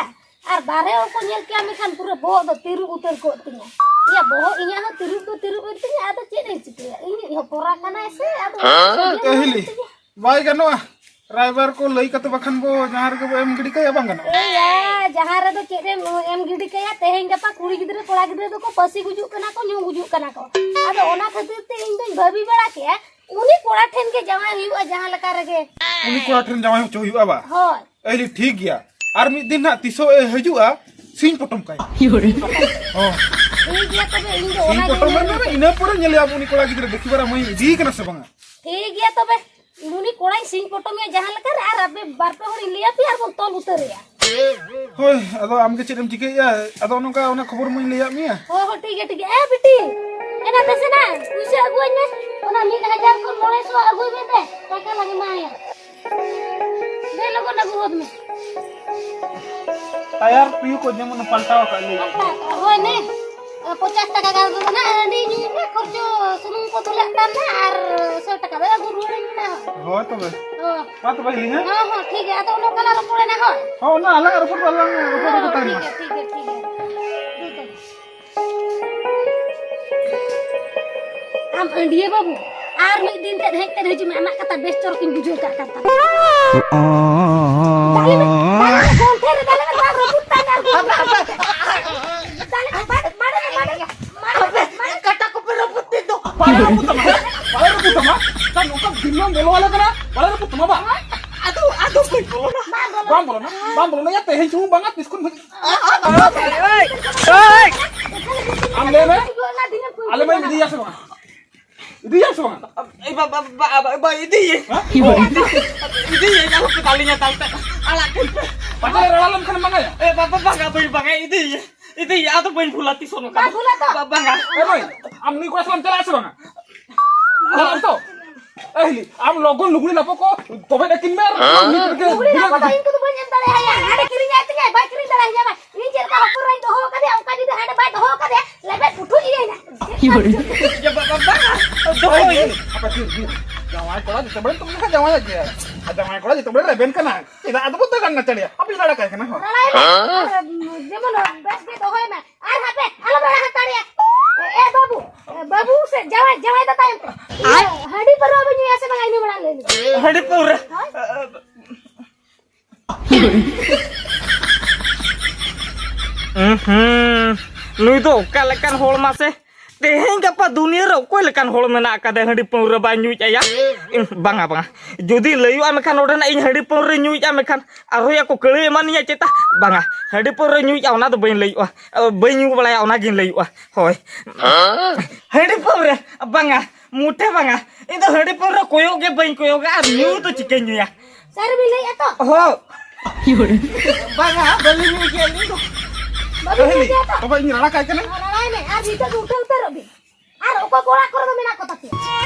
ᱟᱨ ᱵᱟᱨᱦᱮ ᱦᱚᱲ ᱠᱚ ᱧᱮᱞ ᱠᱮᱭᱟ, ᱢᱮᱱᱠᱷᱟᱱ ᱯᱩᱨᱟᱹ ᱵᱚᱦᱚᱜ ᱫᱚ ᱛᱤᱨᱩᱵ ᱩᱛᱟᱹᱨ ᱠᱚᱜ ᱛᱤᱧᱟ᱾ ᱤᱧᱟᱹᱜ ᱵᱚᱦᱚᱜ ᱤᱧᱟᱹᱜ ᱦᱚᱸ ᱛᱤᱨᱩᱵ ᱫᱚ ᱛᱤᱨᱩᱵ ᱮᱱ ᱛᱤᱧᱟ, ᱟᱫᱚ ᱪᱮᱫ ᱮᱢ ᱪᱤᱠᱟᱹᱭᱟ? ᱤᱧᱤᱡ ᱦᱚᱯᱚᱱ ᱮᱨᱟ ᱠᱟᱱᱟᱭ ᱥᱮ, ᱟᱫᱚ ᱦᱮᱸ, ᱪᱮᱫ ᱮᱢ ᱠᱟᱹᱦᱤᱞᱤ᱾ ᱪᱤᱠᱟᱹᱭᱟ? ᱵᱟᱭ ᱜᱟᱱᱚᱜᱼᱟ᱾ ᱨᱟᱭᱵᱟᱨ ᱠᱚ ᱞᱟᱹᱭ ᱠᱟᱛᱮ ᱵᱟᱠᱷᱟᱱ ᱵᱚ ᱡᱟᱦᱟᱸ ᱨᱮᱜᱮ ᱵᱚ ᱮᱢ ᱜᱤᱰᱤ ᱠᱟᱭᱟ, ᱵᱟᱝ ᱜᱟᱱᱚᱜᱼᱟ? ᱮᱭᱟ, ᱡᱟᱦᱟᱸ ᱨᱮᱫᱚ ᱪᱮᱫ ᱮᱢ ᱮᱢ ᱜᱤᱰᱤ ᱠᱟᱭᱟ, ᱛᱮᱦᱮᱧ ᱜᱟᱯᱟ ᱠᱩᱲᱤ ᱜᱤᱫᱽᱨᱟᱹ ᱠᱚᱲᱟ ᱜᱤᱫᱽᱨᱟᱹ ᱫᱚᱠᱚ ᱯᱟᱹᱥᱤ ᱜᱩᱡᱩᱜ ᱠᱟᱱᱟ ᱠᱚ, ᱧᱩ ᱜᱩᱡᱩᱜ ᱠᱟᱱᱟ ᱠᱚ᱾ ᱟᱫᱚ ᱚᱱᱟ ᱠᱷᱟᱹᱛᱤᱨ ᱛᱮ ᱤᱧ ᱫᱚᱧ ᱵᱷᱟᱹᱵᱤ ᱵᱟᱲᱟ ᱠᱮᱜᱼᱟ, ᱩᱱᱤ ᱠᱚᱲᱟ ᱴᱷᱮᱱ ᱜᱮ ᱡᱟᱶᱟᱭ ᱦᱩᱭᱩᱜᱼᱟ ᱡᱟᱦᱟᱸ ᱞᱮᱠᱟ ᱨᱮᱜᱮ᱾ ᱩᱱᱤ ᱠᱚᱲᱟ ᱴᱷᱮᱱ ᱡᱟᱶᱟᱭ ᱦᱚᱪᱚ ᱦᱩᱭᱩᱜᱼᱟ ᱵᱟ? ᱦᱳᱭ᱾ ᱮᱭ ᱴᱷᱤᱠ ᱜᱮᱭᱟ, ᱟᱨ ᱢᱤᱫ ᱫᱤᱱ ᱦᱟᱸᱜ ᱛᱤᱥᱚᱜ ᱮ ᱦᱤᱡᱩᱜᱼᱟ, ᱥᱤᱧ ᱯᱚᱴᱚᱢ ᱠᱟᱭᱟ᱾ ᱦᱚᱸ᱾ ᱴᱷᱤᱠ ᱜᱮᱭᱟ ᱛᱚᱵᱮ, ᱤᱧ ᱫᱚ ᱥᱤᱧ ᱚᱱᱟ ᱜᱮ ᱯᱚᱴᱚᱢ ᱢᱮᱱ ᱢᱮ, ᱤᱱᱟᱹ ᱯᱚᱨᱮ ᱧᱮᱞᱮᱭᱟ ᱵᱚ ᱩᱱᱤ ᱠᱚᱲᱟ ᱜᱤᱫᱽᱨᱟᱹ ᱫᱮᱠᱷᱤ ᱵᱟᱨᱟ ᱢᱟᱹᱭ ᱤᱫᱤᱭᱮ ᱠᱟᱱᱟ ᱥᱮ ᱵᱟᱝᱟ᱾ ᱴᱷᱤᱠ ᱜᱮᱭᱟ ᱛᱚᱵᱮ, ᱩᱱᱤ ᱠᱚᱲᱟᱧ ᱥᱤᱧ ᱯᱚᱴᱚᱢᱮᱭᱟ ᱡᱟᱦᱟᱸ ᱞᱮᱠᱟ ᱨᱮ, ᱟᱨ ᱟᱯᱮ ᱵᱟᱨ ᱯᱮ ᱦᱚᱲᱤᱧ ᱞᱟᱹᱭ ᱟᱯᱮᱭᱟ ᱟᱨ ᱵᱚᱱ ᱛᱚᱞ ᱩᱛᱟᱹᱨᱮᱭᱟ᱾ ᱦᱳᱭ, ᱟᱫᱚ ᱟᱢ ᱜᱮ ᱪᱮᱫ ᱮᱢ ᱪᱤᱠᱟᱹᱭᱮᱫᱼᱟ? ᱟᱫᱚ ᱱᱚᱝᱠᱟ ᱚᱱᱟ ᱠᱷᱚᱵᱚᱨ ᱢᱟᱧ ᱞᱟᱹᱭᱟᱫ ᱢᱮᱭᱟ᱾ ᱦᱳᱭ, ᱦᱳᱭ, ᱴᱷᱤᱠ ᱜᱮᱭᱟ, ᱴᱷᱤᱠ ᱜᱮᱭᱟ᱾ ᱮ ᱵᱤᱴᱤ, ᱮᱱᱟ ᱫᱮᱥᱮᱱᱟ, ᱯᱩᱭᱥᱟᱹ ᱟᱹᱜᱩᱣᱟᱹᱧ ᱢᱮ᱾ ᱚᱱᱟ ᱢᱤᱫ ᱦᱟᱡᱟᱨ ᱠᱷᱚᱱ ᱢᱚᱬᱮ ᱥᱚ ᱟᱹᱜᱩᱭ ᱢᱮ ᱫᱮ, ᱴᱟᱠᱟ ᱞᱟᱝ ᱮᱢᱟᱭᱟ᱾ ᱫᱮ, ᱞᱚᱜᱚᱱ ᱟᱹᱜᱩ ᱦᱚᱫ ᱢᱮ᱾ ᱴᱟᱭᱟᱨ ᱴᱩᱭᱩ ᱠᱚ ᱡᱮᱢᱚᱱ ᱯᱟᱞᱴᱟᱣ ᱟᱠᱟᱫ ᱞᱮ᱾ ᱦᱳᱭ ᱱᱮ, ᱯᱚᱧᱪᱟᱥ ᱴᱟᱠᱟ ᱜᱟᱱ ᱫᱚ ᱱᱟᱦᱟᱜ ᱦᱟᱺᱰᱤ ᱧᱩᱭ ᱢᱮ, ᱠᱷᱚᱨᱪᱚ ᱥᱩᱱᱩᱢ ᱠᱚ ᱫᱩᱞᱟᱜ ᱛᱟᱢ ᱱᱟᱦᱟᱜ, ᱟᱨ ᱥᱚᱭ ᱴᱟᱠᱟ ᱫᱚ ᱟᱹᱜᱩ ᱨᱩᱣᱟᱹᱲᱟᱹᱧ ᱢᱮ ᱱᱟᱦᱟᱜ᱾ ᱦᱳᱭ ᱛᱚᱵᱮ᱾ ᱦᱚᱸ᱾ ᱢᱟ ᱛᱚᱵᱮ ᱦᱤᱞᱤ, ᱦᱮᱸ? ᱦᱚᱸ, ᱦᱚᱸ, ᱴᱷᱤᱠ ᱜᱮᱭᱟ᱾ ᱟᱫᱚ ᱚᱱᱟ ᱠᱚᱞᱟᱝ ᱨᱚᱯᱚᱲᱮᱱᱟ, ᱦᱳᱭ? ᱦᱚᱸ, ᱚᱱᱟ ᱟᱞᱟᱝ ᱨᱚᱯᱚᱲ ᱫᱚ ᱟᱞᱟᱝ ᱨᱚᱯᱚᱲ ᱨᱮᱜᱮ ᱦᱚᱸ, ᱛᱟᱦᱮᱱ ᱴᱷᱤᱠ ᱢᱟ᱾ ᱜᱮᱭᱟ, ᱴᱷᱤᱠ ᱜᱮᱭᱟ, ᱴᱷᱤᱠ ᱜᱮᱭᱟ᱾ ᱴᱷᱤᱠ ᱜᱮᱭᱟ᱾ ᱟᱢ ᱟᱹᱰᱤᱭᱟᱹ ᱵᱟᱹᱵᱩ, ᱟᱨ ᱢᱤᱫ ᱫᱤᱱ ᱛᱮᱫ ᱦᱮᱡ ᱠᱟᱛᱮᱫ ᱦᱤᱡᱩᱜ ᱢᱮ, ᱟᱢᱟᱜ ᱠᱟᱛᱷᱟ ᱵᱮᱥ ᱪᱚᱨᱚᱠᱤᱧ ᱵᱩᱡᱷᱟᱹᱣ ᱠᱟᱜ ᱠᱟᱱ ᱛᱟᱢᱟ᱾ ᱫᱟᱞᱮ ᱢᱮ, ᱫᱟᱞᱮ ᱢᱮ, ᱜᱚᱱᱴᱷᱮ ᱨᱮ ᱫᱟᱞᱮ ᱢᱮ, ᱵᱟᱝ ᱨᱟᱹᱯᱩᱫ ᱛᱟᱭ ᱢᱮ, ᱟᱨ ᱫᱟᱞᱮ ᱢᱮ, ᱵᱟᱲᱮ ᱢᱮ, ᱵᱟᱲᱮ ᱢᱮ, ᱵᱟᱲᱮ ᱢᱮ᱾ ᱠᱟᱴᱟ ᱠᱚᱯᱮ ᱨᱟᱹᱯᱩᱫ ᱛᱮ ᱫᱚ᱾ ᱵᱟᱲᱮ ᱨᱟᱹᱯᱩᱫ ᱛᱟᱢᱟ, ᱦᱮᱸ? ᱵᱟᱲᱮ ᱨᱟᱹᱯᱩᱫ ᱛᱟᱢᱟ? ᱛᱟᱦᱞᱮ ᱱᱚᱝᱠᱟ ᱫᱤᱱ ᱢᱟᱢ ᱵᱚᱞᱚ ᱟᱞᱮ ᱠᱟᱱᱟ, ᱵᱟᱲᱮ ᱨᱟᱹᱯᱩᱫ ᱛᱟᱢᱟ ᱵᱟᱝ? ᱟᱫᱚ, ᱟᱫᱚ ᱵᱟᱹᱧ ᱵᱚᱞᱚᱱᱟ᱾ ᱵᱟᱝ ᱵᱚᱞᱚᱱᱟ᱾ ᱵᱟᱢ ᱵᱚᱞᱚᱱᱟ, ᱵᱟᱢ ᱵᱚᱞᱚᱱᱟ, ᱭᱟ, ᱛᱮᱦᱮᱧ ᱥᱩᱢᱩᱝ ᱵᱟᱝᱟ, ᱛᱤᱥ ᱠᱷᱚᱱ ᱦᱩᱭᱩᱜ? ᱟᱢ ᱞᱟᱹᱭ ᱢᱮ, ᱟᱞᱮ ᱢᱟ ᱤᱫᱤᱭᱟ ᱥᱮ ᱵᱟᱝᱟ? ᱤᱫᱤᱭᱟ ᱥᱮ ᱵᱟᱝᱟ? ᱮ ᱵᱟ-, ᱵᱟ-, ᱵᱟ-, ᱵᱟ-, ᱵᱟ-, ᱤᱫᱤᱭᱟᱹᱧ᱾ ᱦᱮᱸ? ᱤᱫᱤᱭᱟᱹᱧ, ᱟᱞᱚ ᱯᱮ ᱫᱟᱞᱤᱧᱟ ᱛᱟᱞ ᱛᱮ᱾ ᱟᱲᱟᱜ ᱠᱟᱹᱧ ᱯᱮ᱾ ᱯᱟᱪᱮ ᱨᱟᱲᱟ ᱞᱮᱱᱠᱷᱟᱱ ᱵᱟᱝᱟ ᱭᱟ? ᱮ ᱵᱟ-, ᱵᱟ-, ᱵᱟᱝᱟ, ᱵᱟᱹᱧ ᱵᱟᱝᱟ, ᱤᱫᱤᱭᱟᱹᱧ᱾ ᱤᱫᱤᱭᱟᱹᱧ, ᱟᱫᱚ ᱵᱟᱹᱧ ᱵᱷᱩᱞᱟ ᱛᱤᱥ ᱦᱚᱸ ᱱᱚᱝᱠᱟ ᱵᱟᱢ ᱫᱚ᱾ ᱵᱷᱩᱞᱟ ᱛᱚ? ᱵᱟ-, ᱵᱟᱝᱟ᱾ ᱮ ᱢᱟᱹᱭ, ᱟᱢ ᱱᱩᱭ ᱠᱚᱲᱟ ᱥᱟᱞᱟᱜ ᱮᱢ ᱪᱟᱞᱟᱜᱼᱟ ᱥᱮ ᱵᱟᱝᱟ? ᱪᱟᱞᱟᱜ ᱟᱢ ᱛᱚ? ᱮ ᱦᱤᱞᱤ, ᱟᱢ ᱞᱚᱜᱚᱱ ᱞᱩᱜᱽᱲᱤ ᱞᱟᱯᱚ ᱠᱚ ᱫᱚᱦᱚᱭ ᱫᱟ ᱠᱤᱱ ᱢᱮ ᱟᱨ ᱦᱮᱸ? ᱞᱩᱜᱽᱲᱤ ᱞᱟᱯᱚ ᱫᱚ ᱤᱧ ᱠᱚᱫᱚ ᱵᱟᱹᱧ ᱮᱢ ᱫᱟᱲᱮᱭᱟᱭᱟ᱾ ᱦᱟᱸᱰᱮ ᱠᱤᱨᱤᱧ ᱟᱭ ᱛᱤᱧᱟᱭ, ᱵᱟᱭ ᱠᱤᱨᱤᱧ ᱫᱟᱲᱮᱭᱟᱭᱟ᱾ ᱤᱧ ᱪᱮᱫ ᱞᱮᱠᱟ ᱦᱚᱯᱚᱱ ᱨᱟᱧ ᱫᱚᱦᱚ ᱟᱠᱟᱫᱮᱭᱟ, ᱚᱱᱠᱟ ᱡᱩᱫᱤ ᱦᱟᱸᱰᱮ ᱵᱟᱭ ᱫᱚᱦᱚ ᱟᱠᱟᱫᱮᱭᱟ, ᱞᱮᱵᱮᱫ ᱯᱩᱴᱷᱩᱡ ᱤᱭᱟᱹᱭ ᱱᱟ᱾ ᱤᱭᱟᱹ ᱵᱟ-, ᱵᱟ-, ᱵᱟ-, ᱫᱚᱦᱚᱭ᱾ ᱮ ᱦᱤᱞᱤ, ᱦᱟᱯᱮ, ᱫᱷᱤᱨ, ᱫᱷᱤᱨ᱾ ᱡᱟᱶᱟᱭ ᱠᱚᱲᱟ ᱡᱚᱛᱚ ᱵᱮᱲᱮ ᱛᱚ ᱢᱮᱱᱠᱷᱟᱱ ᱡᱟᱶᱟᱭᱚᱜ ᱜᱮᱭᱟ᱾ ᱟᱨ ᱡᱟᱶᱟᱭ ᱠᱚᱲᱟ ᱡᱚᱛᱚ ᱵᱮᱲᱮ ᱨᱮᱵᱮᱱ ᱠᱟᱱᱟ᱾ ᱪᱮᱫᱟᱜ ᱟᱫᱚ ᱵᱚ ᱫᱟᱬᱟᱱ ᱱᱟᱪᱟᱲᱮᱭᱟ? ᱟᱯᱮ ᱫᱟᱬᱟ ᱠᱟᱭ ᱠᱟᱱᱟ, ᱦᱚᱸ᱾ ᱨᱟᱲᱟᱭ ᱢᱮ᱾ ᱟᱨ, ᱡᱮᱢᱚᱱ ᱵᱮᱥ ᱜᱮ ᱫᱚᱦᱚᱭ ᱢᱮ᱾ ᱟᱨ ᱦᱟᱯᱮ, ᱟᱞᱚᱢ ᱨᱟᱲᱟ ᱦᱟᱛᱟᱲᱮᱭᱟ᱾ ᱮ, ᱮ, ᱵᱟᱹᱵᱩ, ᱮ, ᱵᱟᱹᱵᱩ ᱥᱮ ᱡᱟᱶᱟᱭ, ᱡᱟᱶᱟᱭ ᱫᱚ ᱛᱟᱭᱚᱢ ᱛᱮ᱾ ᱟᱨ ᱦᱟᱺᱰᱤ ᱯᱟᱹᱨᱣᱟᱹ ᱵᱚ ᱧᱩᱭᱟ ᱥᱮ ᱵᱟᱝᱟ ᱤᱱᱟᱹ ᱢᱟᱲᱟᱝ ᱞᱟᱹᱭ ᱢᱮ᱾ ᱦᱟᱺᱰᱤ ᱯᱟᱹᱣᱨᱟᱹ? ᱦᱳᱭ᱾ ᱩᱸᱦᱩᱸ, ᱱᱩᱭ ᱫᱚ ᱚᱠᱟ ᱞᱮᱠᱟᱱ ᱦᱚᱲ ᱢᱟᱥᱮ? ᱛᱮᱦᱮᱧ ᱜᱟᱯᱟ ᱫᱩᱱᱤᱭᱟᱹ ᱨᱮ ᱚᱠᱚᱭ ᱞᱮᱠᱟᱱ ᱦᱚᱲ ᱢᱮᱱᱟᱜ ᱟᱠᱟᱫᱮ ᱦᱟᱺᱰᱤ ᱯᱟᱹᱣᱨᱟᱹ ᱵᱟᱭ ᱧᱩᱭᱮᱫ ᱟᱭᱟ? ᱩᱸᱦ, ᱵᱟᱝᱟ, ᱵᱟᱝᱟ᱾ ᱡᱩᱫᱤ ᱞᱟᱹᱭᱚᱜᱼᱟ ᱢᱮᱱᱠᱷᱟᱱ ᱱᱚᱰᱮᱱᱟᱜ ᱤᱧ ᱦᱟᱺᱰᱤ ᱯᱟᱹᱣᱨᱟᱹ ᱧᱩᱭᱮᱫᱼᱟ ᱢᱮᱱᱠᱷᱟᱱ ᱟᱨᱦᱚᱸ ᱭᱟ ᱠᱚ ᱠᱟᱹᱲᱤ ᱮᱢᱟᱱᱤᱧᱟ ᱪᱮᱛᱟ? ᱵᱟᱝᱟ, ᱦᱟᱺᱰᱤ ᱯᱟᱹᱣᱨᱟᱹ ᱧᱩᱭᱮᱫᱼᱟ ᱚᱱᱟ ᱫᱚ ᱵᱟᱹᱧ ᱞᱟᱹᱭᱚᱜᱼᱟ᱾ ᱵᱟᱹᱧ ᱧᱩ ᱵᱟᱲᱟᱭᱟ ᱚᱱᱟᱜᱤᱧ ᱞᱟᱹᱭᱚᱜᱼᱟ᱾ ᱦᱳᱭ᱾ ᱦᱟᱺᱰᱤ ᱯᱟᱹᱣᱨᱟᱹ? ᱵᱟᱝᱟ, ᱢᱩᱴᱷᱮ ᱵᱟᱝᱟ᱾ ᱤᱧ ᱫᱚ ᱦᱟᱺᱰᱤ ᱯᱟᱹᱣᱨᱟᱹ ᱠᱚᱭᱚᱜ ᱜᱮ ᱵᱟᱹᱧ ᱠᱚᱭᱚᱜᱟ ᱟᱨ ᱧᱩ ᱫᱚ ᱪᱤᱠᱟᱹᱧ ᱧᱩᱭᱟ? ᱥᱟᱹᱨᱤ ᱵᱤᱱ ᱞᱟᱹᱭᱮᱫᱼᱟ ᱛᱚ? ᱦᱚᱸ᱾ ᱵᱟᱝᱟ, ᱵᱟᱹᱞᱤᱧ ᱧᱩᱭ ᱜᱮᱭᱟ ᱟᱹᱞᱤᱧ ᱫᱚ᱾ ᱵᱟᱹᱵᱤᱱ ᱧᱩᱭ ᱜᱮᱭᱟ ᱛᱚ? ᱛᱚᱵᱮ ᱤᱧ ᱨᱟᱲᱟ ᱠᱟᱭ ᱠᱟᱱᱟ᱾ ᱦᱚᱸ, ᱨᱟᱲᱟᱭ ᱢᱮ᱾ ᱟᱨ ᱱᱤᱛᱚᱜ ᱫᱚ ᱩᱴᱷᱟᱹᱣ ᱩᱛᱟᱹᱨᱚᱜ ᱵᱤᱱ᱾ ᱟᱨ ᱚᱠᱚᱭ ᱠᱚ ᱚᱲᱟᱜ ᱠᱚᱨᱮ ᱫᱚ ᱢᱮᱱᱟᱜ ᱠᱚ ᱛᱟᱯᱮᱭᱟ?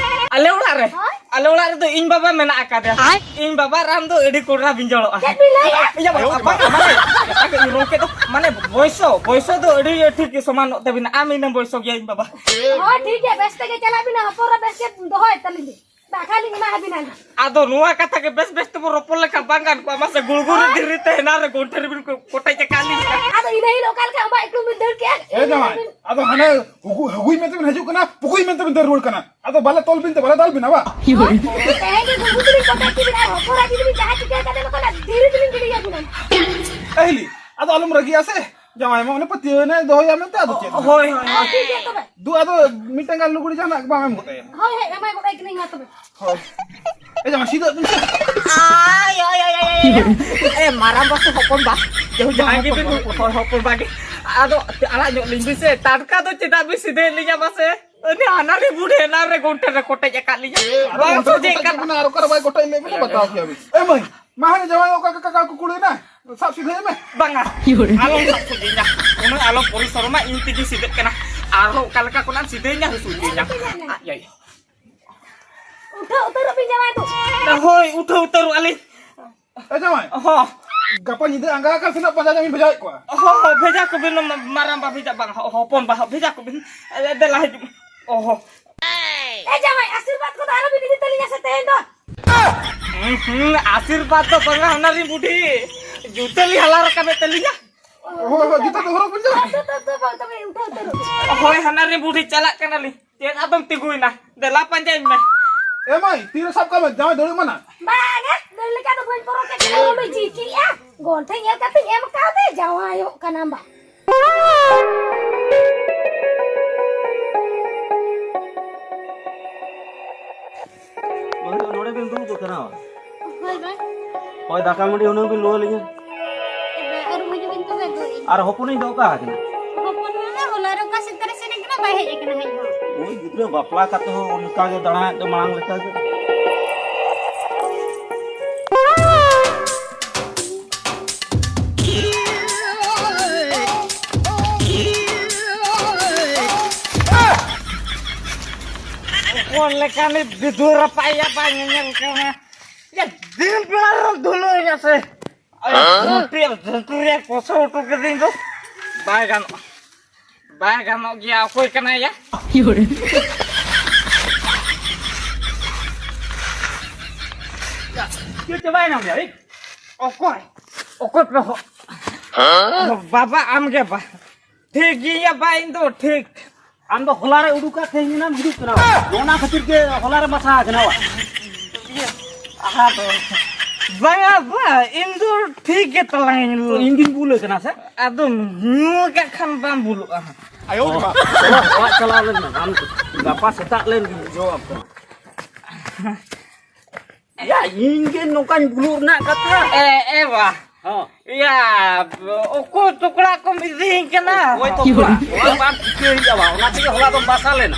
ᱟᱞᱮ ᱚᱲᱟᱜ ᱨᱮ? ᱦᱳᱭ᱾ ᱟᱞᱮ ᱚᱲᱟᱜ ᱨᱮᱫᱚ ᱤᱧ ᱵᱟᱵᱟ ᱢᱮᱱᱟᱜ ᱟᱠᱟᱫᱮᱭᱟ᱾ ᱟᱭ᱾ ᱤᱧ ᱵᱟᱵᱟ ᱨᱟᱱ ᱫᱚ ᱟᱹᱰᱤ ᱠᱚᱰᱨᱟ ᱵᱤᱧᱡᱚᱲᱚᱜᱼᱟ᱾ ᱪᱮᱫ ᱵᱤᱱ ᱞᱟᱹᱭᱮᱫᱼᱟ? ᱤᱭᱟᱹ, ᱵᱟᱵᱟ, ᱵᱟᱵᱟ, ᱵᱟᱵᱟ, ᱠᱟᱛᱷᱟ ᱠᱚ ᱤᱧ ᱨᱚᱲ ᱠᱮᱫ ᱫᱚ, ᱢᱟᱱᱮ ᱵᱚᱭᱥᱚ, ᱵᱚᱭᱥᱚ ᱫᱚ ᱟᱹᱰᱤ ᱴᱷᱤᱠ ᱜᱮ ᱥᱚᱢᱟᱱᱚᱜ ᱛᱟᱹᱵᱤᱱᱟ᱾ ᱟᱢ ᱤᱱᱟᱹ ᱵᱚᱭᱥᱚ ᱜᱮᱭᱟ ᱤᱧ ᱵᱟᱵᱟ᱾ ᱦᱳᱭ, ᱴᱷᱤᱠ ᱜᱮᱭᱟ, ᱵᱮᱥ ᱛᱮᱜᱮ ᱪᱟᱞᱟᱜ ᱵᱤᱱ, ᱦᱚᱯᱚᱱ ᱨᱮ ᱵᱮᱥ ᱜᱮ ᱫᱚᱦᱚᱭ ᱛᱟᱹᱞᱤᱧ ᱵᱤᱱ᱾ ᱵᱟᱠᱷᱟᱱ ᱞᱤᱧ ᱮᱢᱟ ᱦᱟᱵᱤᱱᱟ ᱱᱟᱦᱟᱜ᱾ ᱟᱫᱚ ᱱᱚᱣᱟ ᱠᱟᱛᱷᱟ ᱜᱮ ᱵᱮᱥ ᱵᱮᱥ ᱛᱮᱵᱚ ᱨᱚᱯᱚᱲ ᱞᱮᱠᱷᱟᱱ ᱵᱟᱝ ᱜᱟᱱ ᱠᱚᱜᱼᱟ? ᱢᱟᱥᱮ ᱜᱩᱲᱜᱩᱲᱤ ᱦᱮᱸ? ᱫᱷᱤᱨᱤ ᱛᱮ ᱦᱮᱱᱟᱝ ᱨᱮ ᱜᱚᱱᱴᱷᱮ ᱨᱮᱵᱤᱱ ᱠᱚ-, ᱠᱚᱴᱮᱡ ᱟᱠᱟᱫ ᱞᱤᱧᱟ᱾ ᱟᱫᱚ ᱤᱱᱟᱹ ᱦᱤᱞᱳᱜ ᱚᱠᱟ ᱞᱮᱠᱟ ᱟᱢᱟᱜ ᱮᱠᱞᱩᱢ ᱵᱤᱱ ᱫᱟᱹᱲ ᱠᱮᱜᱼᱟ? ᱮ ᱡᱟᱶᱟᱭ, ᱟᱫᱚ ᱦᱟᱱᱮ ᱦᱩᱜᱩ-, ᱦᱩᱜᱩᱭ ᱢᱮᱱᱛᱮ ᱵᱤᱱ ᱦᱤᱡᱩᱜ ᱠᱟᱱᱟ, ᱯᱩᱜᱩᱭ ᱢᱮᱱᱛᱮ ᱵᱤᱱ ᱫᱟᱹᱲ ᱨᱩᱣᱟᱹᱲ ᱠᱟᱱᱟ᱾ ᱟᱫᱚ ᱵᱟᱞᱮ ᱛᱚᱞ ᱵᱤᱱ ᱛᱮ ᱵᱟᱞᱮ ᱫᱟᱞ ᱵᱤᱱᱟ ᱵᱟ? ᱛᱮᱦᱮᱧ ᱜᱮ ᱜᱩᱲᱜᱩ ᱛᱮᱞᱤᱧ ᱠᱚᱴᱮᱡ ᱠᱮᱫ ᱵᱤᱱᱟ ᱟᱨ ᱦᱚᱯᱚᱱ ᱨᱟ ᱡᱩᱫᱤ ᱵᱤᱱ ᱡᱟᱦᱟᱸ ᱪᱤᱠᱟᱹ ᱠᱟᱫᱮ ᱱᱚᱝᱠᱟ ᱫᱷᱤᱨᱤ ᱛᱮᱞᱤᱧ ᱜᱤᱰᱤᱭᱟ ᱵᱤᱱᱟ᱾ ᱮ ᱦᱤᱞᱤ, ᱟᱫᱚ ᱟᱞᱚᱢ ᱨᱟᱹᱜᱤᱜᱼᱟ ᱥᱮ᱾ ᱡᱟᱶᱟᱭ ᱢᱟ ᱚᱱᱮ ᱯᱟᱹᱛᱭᱟᱹᱣ ᱮᱱᱟᱭ, ᱫᱚᱦᱚᱭᱟ ᱢᱮᱱᱛᱮ, ᱟᱫᱚ ᱪᱮᱫ? ᱦᱳᱭ, ᱦᱳᱭ, ᱦᱳᱭ᱾ ᱴᱷᱤᱠ ᱜᱮᱭᱟ ᱛᱚᱵᱮ᱾ ᱫᱩ, ᱟᱫᱚ ᱢᱤᱫᱴᱟᱝ ᱜᱟᱱ ᱞᱩᱜᱽᱲᱤ ᱡᱟᱦᱟᱱᱟᱜ ᱵᱟᱢ ᱮᱢ ᱜᱚᱫ ᱟᱭᱟ? ᱦᱳᱭ, ᱦᱳᱭ, ᱮᱢᱟᱭ ᱜᱚᱫ ᱟᱭ ᱠᱟᱹᱱᱟᱹᱧ ᱢᱟ ᱛᱚᱵᱮ᱾ ᱦᱳᱭ᱾ ᱮ ᱡᱟᱢᱟᱭ, ᱥᱤᱫᱷᱟᱹᱜ ᱵᱤᱱ ᱥᱮ᱾ ᱟᱭ, ᱟᱭ, ᱟᱭ, ᱟᱭ, ᱟᱭ᱾ ᱮ, ᱢᱟᱨᱟᱝᱵᱟ ᱥᱮ ᱦᱚᱯᱚᱱᱵᱟ? ᱡᱟᱦᱟᱸᱭ ᱜᱮᱵᱤᱱ, ᱦᱚᱯᱚᱱᱵᱟ, ᱦᱚᱯᱚᱱᱵᱟ ᱜᱮ᱾ ᱟᱫᱚ ᱟᱲᱟᱜ ᱧᱚᱜ ᱞᱤᱧ ᱵᱤᱱ ᱥᱮ, ᱴᱟᱴᱠᱟ ᱫᱚ ᱪᱮᱫᱟᱜ ᱵᱤᱱ ᱥᱤᱫᱷᱟᱹᱭᱮᱫ ᱞᱤᱧᱟ ᱢᱟᱥᱮ? ᱩᱱᱤ ᱦᱟᱱᱟᱨᱤ ᱵᱩᱰᱷᱤ ᱮᱱᱟᱱ ᱨᱮ ᱜᱚᱱᱴᱷᱮ ᱨᱮ ᱠᱚᱴᱮᱡ ᱟᱠᱟᱫ ᱞᱤᱧᱟ᱾ ᱟᱨᱚ ᱵᱟᱝ ᱜᱚᱱᱴᱷᱮ ᱥᱚᱡᱷᱮᱜ ᱠᱚᱴᱮᱡ ᱠᱟᱱᱟ᱾ ᱠᱟᱱᱟ, ᱟᱨ ᱚᱠᱟᱨᱮ ᱵᱟᱭ ᱠᱚᱴᱮᱡ ᱞᱮᱫ ᱵᱤᱱᱟ, ᱵᱟᱛᱟᱣ ᱠᱮᱭᱟ ᱵᱤᱱ᱾ ᱮ ᱢᱟᱹᱭ, ᱢᱟ ᱦᱟᱱᱮ ᱡᱟᱶᱟᱭ ᱚᱠᱟ ᱠᱟᱠᱟ ᱠᱩᱠᱲᱩᱭᱮᱱᱟ, ᱥᱟᱵ ᱥᱤᱫᱷᱟᱹᱭ ᱢᱮ᱾ ᱵᱟᱝᱟ, ᱟᱞᱚᱢ ᱥᱟᱵ ᱥᱚᱡᱷᱮᱧᱟ᱾ ᱩᱱᱟᱹᱜ ᱟᱞᱚᱢ ᱯᱚᱨᱤᱥᱨᱚᱢᱟ, ᱤᱧ ᱛᱮᱜᱮᱧ ᱥᱤᱫᱷᱟᱹᱜ ᱠᱟᱱᱟ᱾ ᱟᱨᱦᱚᱸ ᱚᱠᱟ ᱞᱮᱠᱟ ᱠᱷᱚᱱᱟᱜ ᱮᱢ ᱥᱤᱫᱷᱟᱹᱭᱮᱧᱟ, ᱥᱚᱡᱷᱮᱧᱟ᱾ ᱟᱡ ᱟᱭᱳ᱾ ᱩᱴᱷᱟᱹᱣ ᱩᱛᱟᱹᱨᱚᱜ ᱵᱤᱱ ᱡᱟᱶᱟᱭ ᱫᱚ᱾ ᱦᱳᱭ, ᱩᱴᱷᱟᱹᱣ ᱩᱛᱟᱹᱨᱚᱜ ᱟᱹᱞᱤᱧ᱾ ᱮ ᱡᱟᱶᱟᱭ, ᱦᱚᱸ᱾ ᱜᱟᱯᱟ ᱧᱤᱫᱟᱹ ᱟᱸᱜᱟ ᱟᱠᱟᱱ ᱥᱮᱱᱟᱜ ᱯᱟᱸᱡᱟ ᱧᱟᱢᱤᱧ ᱵᱷᱮᱡᱟᱭᱮᱫ ᱠᱚᱣᱟ᱾ ᱦᱚᱸ, ᱦᱚᱸ, ᱵᱷᱮᱡᱟ ᱠᱚᱵᱤᱱ, ᱢᱟ-, ᱢᱟᱨᱟᱝᱵᱟ, ᱵᱷᱮᱡᱟ, ᱵᱟᱝ, ᱦᱚ-, ᱦᱚᱯᱚᱱᱵᱟ, ᱦᱚᱸ, ᱵᱷᱮᱡᱟ ᱠᱚᱵᱤᱱ᱾ ᱮ, ᱫᱮᱞᱟ ᱦᱤᱡᱩᱜ ᱢᱮ᱾ ᱚ ᱦᱚᱸ᱾ ᱮ ᱡᱟᱶᱟᱭ, ᱟᱥᱤᱨᱵᱟᱫᱽ ᱠᱚᱫᱚ ᱟᱞᱚᱵᱤᱱ ᱤᱫᱤ ᱛᱟᱹᱞᱤᱧᱟ ᱥᱮ ᱛᱮᱦᱮᱧ ᱫᱚ᱾ ᱦᱩᱸ, ᱦᱩᱸ, ᱟᱥᱤᱨᱵᱟᱫᱽ ᱫᱚ ᱵᱟᱝᱟ, ᱦᱟᱱᱟᱨᱤᱧ ᱵᱩᱰᱷᱤ᱾ ᱡᱩᱛᱟᱹ ᱞᱤᱧ ᱦᱟᱞᱟ ᱨᱟᱠᱟᱵᱮᱫ ᱛᱟᱹᱞᱤᱧᱟ᱾ ᱦᱳᱭ, ᱦᱳᱭ, ᱡᱩᱛᱟᱹ ᱫᱚ ᱦᱚᱨᱚᱜ ᱵᱤᱱ ᱡᱟᱶᱟᱭ᱾ ᱛᱚ, ᱛᱚ, ᱛᱚ, ᱵᱟᱝ, ᱛᱚᱵᱮ ᱩᱴᱷᱟᱹᱣ ᱩᱛᱟᱹᱨᱚᱜ ᱵᱤᱱ᱾ ᱦᱳᱭ, ᱦᱟᱱᱟᱨᱤᱧ ᱵᱩᱰᱷᱤ, ᱪᱟᱞᱟᱜ ᱠᱟᱱᱟᱞᱤᱧ᱾ ᱪᱮᱫ ᱟᱫᱚᱢ ᱛᱤᱸᱜᱩᱭᱮᱱᱟ? ᱫᱮᱞᱟ ᱯᱟᱸᱡᱟᱧ ᱢᱮ᱾ ᱮ ᱢᱟᱹᱭ, ᱛᱤᱨᱮ ᱥᱟᱵ ᱠᱟᱜ ᱢᱮ, ᱡᱟᱶᱟᱭ ᱫᱟᱹᱲ ᱮᱢᱟᱱᱟ᱾ ᱵᱟᱝᱟ, ᱫᱟᱹᱲ ᱞᱮᱠᱟ ᱫᱚ ᱵᱟᱹᱧ ᱯᱚᱨᱚᱠ ᱠᱟᱱᱟ, ᱩᱱᱤ ᱪᱤᱠᱤᱜᱼᱟ᱾ ᱜᱚᱱᱴᱷᱮ ᱧᱮᱞ ᱠᱟᱛᱮᱧ ᱮᱢ ᱠᱟᱣᱫᱮ, ᱡᱟᱶᱟᱭᱚᱜ ᱠᱟᱱᱟ ᱵᱟ᱾ ᱵᱟᱹᱦᱩ ᱫᱚ ᱱᱚᱰᱮ ᱵᱤᱱ ᱫᱩᱲᱩᱵ ᱠᱟᱱᱟ? ᱦᱳᱭ ᱵᱟ᱾ ᱦᱳᱭ, ᱫᱟᱠᱟ ᱢᱟᱹᱰᱤ ᱦᱩᱱᱟᱹᱝ ᱵᱤᱱ ᱞᱩ ᱟᱹᱞᱤᱧᱟ᱾ ᱮ ᱵᱟ, ᱟᱹᱨᱩᱵ ᱦᱤᱡᱩᱜ ᱵᱤᱱ ᱛᱚᱵᱮ ᱫᱚ᱾ ᱟᱨ ᱦᱚᱯᱚᱱᱤᱧ ᱫᱚ ᱚᱠᱟ ᱟᱠᱟᱱᱟ? ᱦᱚᱯᱚᱱ ᱢᱟ ᱦᱚᱞᱟ ᱨᱮ ᱚᱠᱟ ᱥᱮᱫ ᱛᱟᱨᱟ ᱥᱮᱱ ᱟᱠᱟᱱᱟ, ᱵᱟᱭ ᱦᱮᱡ ᱟᱠᱟᱱᱟ ᱦᱮᱡ ᱦᱚᱸ᱾ ᱳᱭ ᱜᱤᱫᱽᱨᱟᱹ ᱵᱟᱯᱞᱟ ᱠᱟᱛᱮ ᱦᱚᱸ ᱚᱱᱠᱟ ᱜᱮ ᱫᱟᱬᱟᱭᱮᱫ ᱫᱚ ᱢᱟᱲᱟᱝ ᱞᱮᱠᱟ ᱜᱮ᱾ ᱚᱠᱚᱭ ᱞᱮᱠᱟᱱᱤᱡ ᱵᱤᱫᱩ ᱨᱟᱯᱟᱭᱟ ᱵᱟᱭ ᱧᱮᱧᱮᱞ ᱠᱟᱱᱟ᱾ ᱭᱟ, ᱫᱤᱱ ᱵᱮᱲᱟ ᱨᱮ ᱫᱷᱩᱞᱟᱹᱣ ᱤᱧᱟ ᱥᱮ? ᱟᱭ, ᱡᱷᱟᱹᱱᱴᱤ ᱟᱨ ᱡᱷᱟᱹᱱᱴᱤ ᱨᱮᱭᱟᱜ ᱠᱚᱥᱚ ᱦᱚᱴᱚ ᱠᱟᱹᱫᱟᱹᱧ ᱫᱚ᱾ ᱵᱟᱭ ᱜᱟᱱᱚᱜᱼᱟ᱾ ᱵᱟᱭ ᱜᱟᱱᱚᱜ ᱜᱮᱭᱟ, ᱚᱠᱚᱭ ᱠᱟᱱᱟᱭ ᱭᱟ? ᱪᱮᱫ ᱪᱟᱵᱟᱭᱮᱱᱟᱢ ᱭᱟ, ᱤᱡ? ᱚᱠᱚᱭ? ᱚᱠᱚᱭ ᱯᱮ ᱦᱚ-, ᱵᱟᱵᱟ, ᱟᱢ ᱜᱮ ᱵᱟ᱾ ᱴᱷᱤᱠ ᱜᱮᱭᱟ ᱵᱟ, ᱤᱧ ᱫᱚ ᱴᱷᱤᱠ᱾ ᱟᱢ ᱫᱚ ᱦᱚᱞᱟ ᱨᱮ ᱩᱰᱩᱠᱟ, ᱛᱮᱦᱮᱧ ᱮᱱᱟᱢ ᱦᱤᱡᱩᱜ ᱠᱟᱱᱟ᱾ ᱚᱱᱟ ᱠᱷᱟᱹᱛᱤᱨ ᱜᱮ ᱦᱚᱞᱟ ᱨᱮ ᱢᱟᱥᱟ ᱟᱠᱟᱱᱟ ᱵᱟ᱾ ᱟᱫᱚ ᱵᱟᱝᱟ ᱵᱟ, ᱤᱧ ᱫᱚ ᱴᱷᱤᱠ ᱜᱮ ᱛᱟᱞᱟᱝ ᱤᱧ᱾ ᱤᱧ ᱜᱤᱧ ᱵᱩᱞ ᱟᱠᱟᱱᱟ ᱥᱮ? ᱟᱫᱚ ᱧᱩ ᱟᱠᱟᱫ ᱠᱷᱟᱱ ᱵᱟᱢ ᱵᱩᱞᱩᱜᱼᱟ᱾ ᱟᱭᱳ ᱨᱮ ᱢᱟ᱾ ᱚᱲᱟᱜ ᱪᱟᱞᱟᱣ ᱞᱮᱱ ᱢᱮ, ᱟᱢ ᱜᱟᱯᱟ ᱥᱮᱛᱟᱜ ᱞᱮᱱ ᱜᱮ ᱵᱩᱡᱷᱟᱹᱣ ᱟᱢ ᱠᱟᱱᱟ᱾ ᱭᱟ, ᱤᱧ ᱜᱮ ᱱᱚᱝᱠᱟᱧ ᱵᱩᱞᱩᱜ ᱨᱮᱱᱟᱜ ᱠᱟᱛᱷᱟ᱾ ᱮ, ᱮ ᱵᱟ᱾ ᱦᱚᱸ᱾ ᱭᱟ, ᱩᱠᱩ ᱪᱚᱠᱲᱟ ᱠᱚᱢ ᱤᱫᱤᱭᱤᱧ ᱠᱟᱱᱟ᱾ ᱚᱠᱚᱭ ᱪᱚᱠᱲᱟ? ᱚᱲᱟᱜ ᱵᱟᱢ ᱴᱷᱤᱠᱟᱹᱭᱮᱫᱼᱟ ᱵᱟ, ᱚᱱᱟ ᱛᱮᱜᱮ ᱦᱚᱞᱟ ᱫᱚᱢ ᱵᱟᱥᱟ ᱞᱮᱱᱟ᱾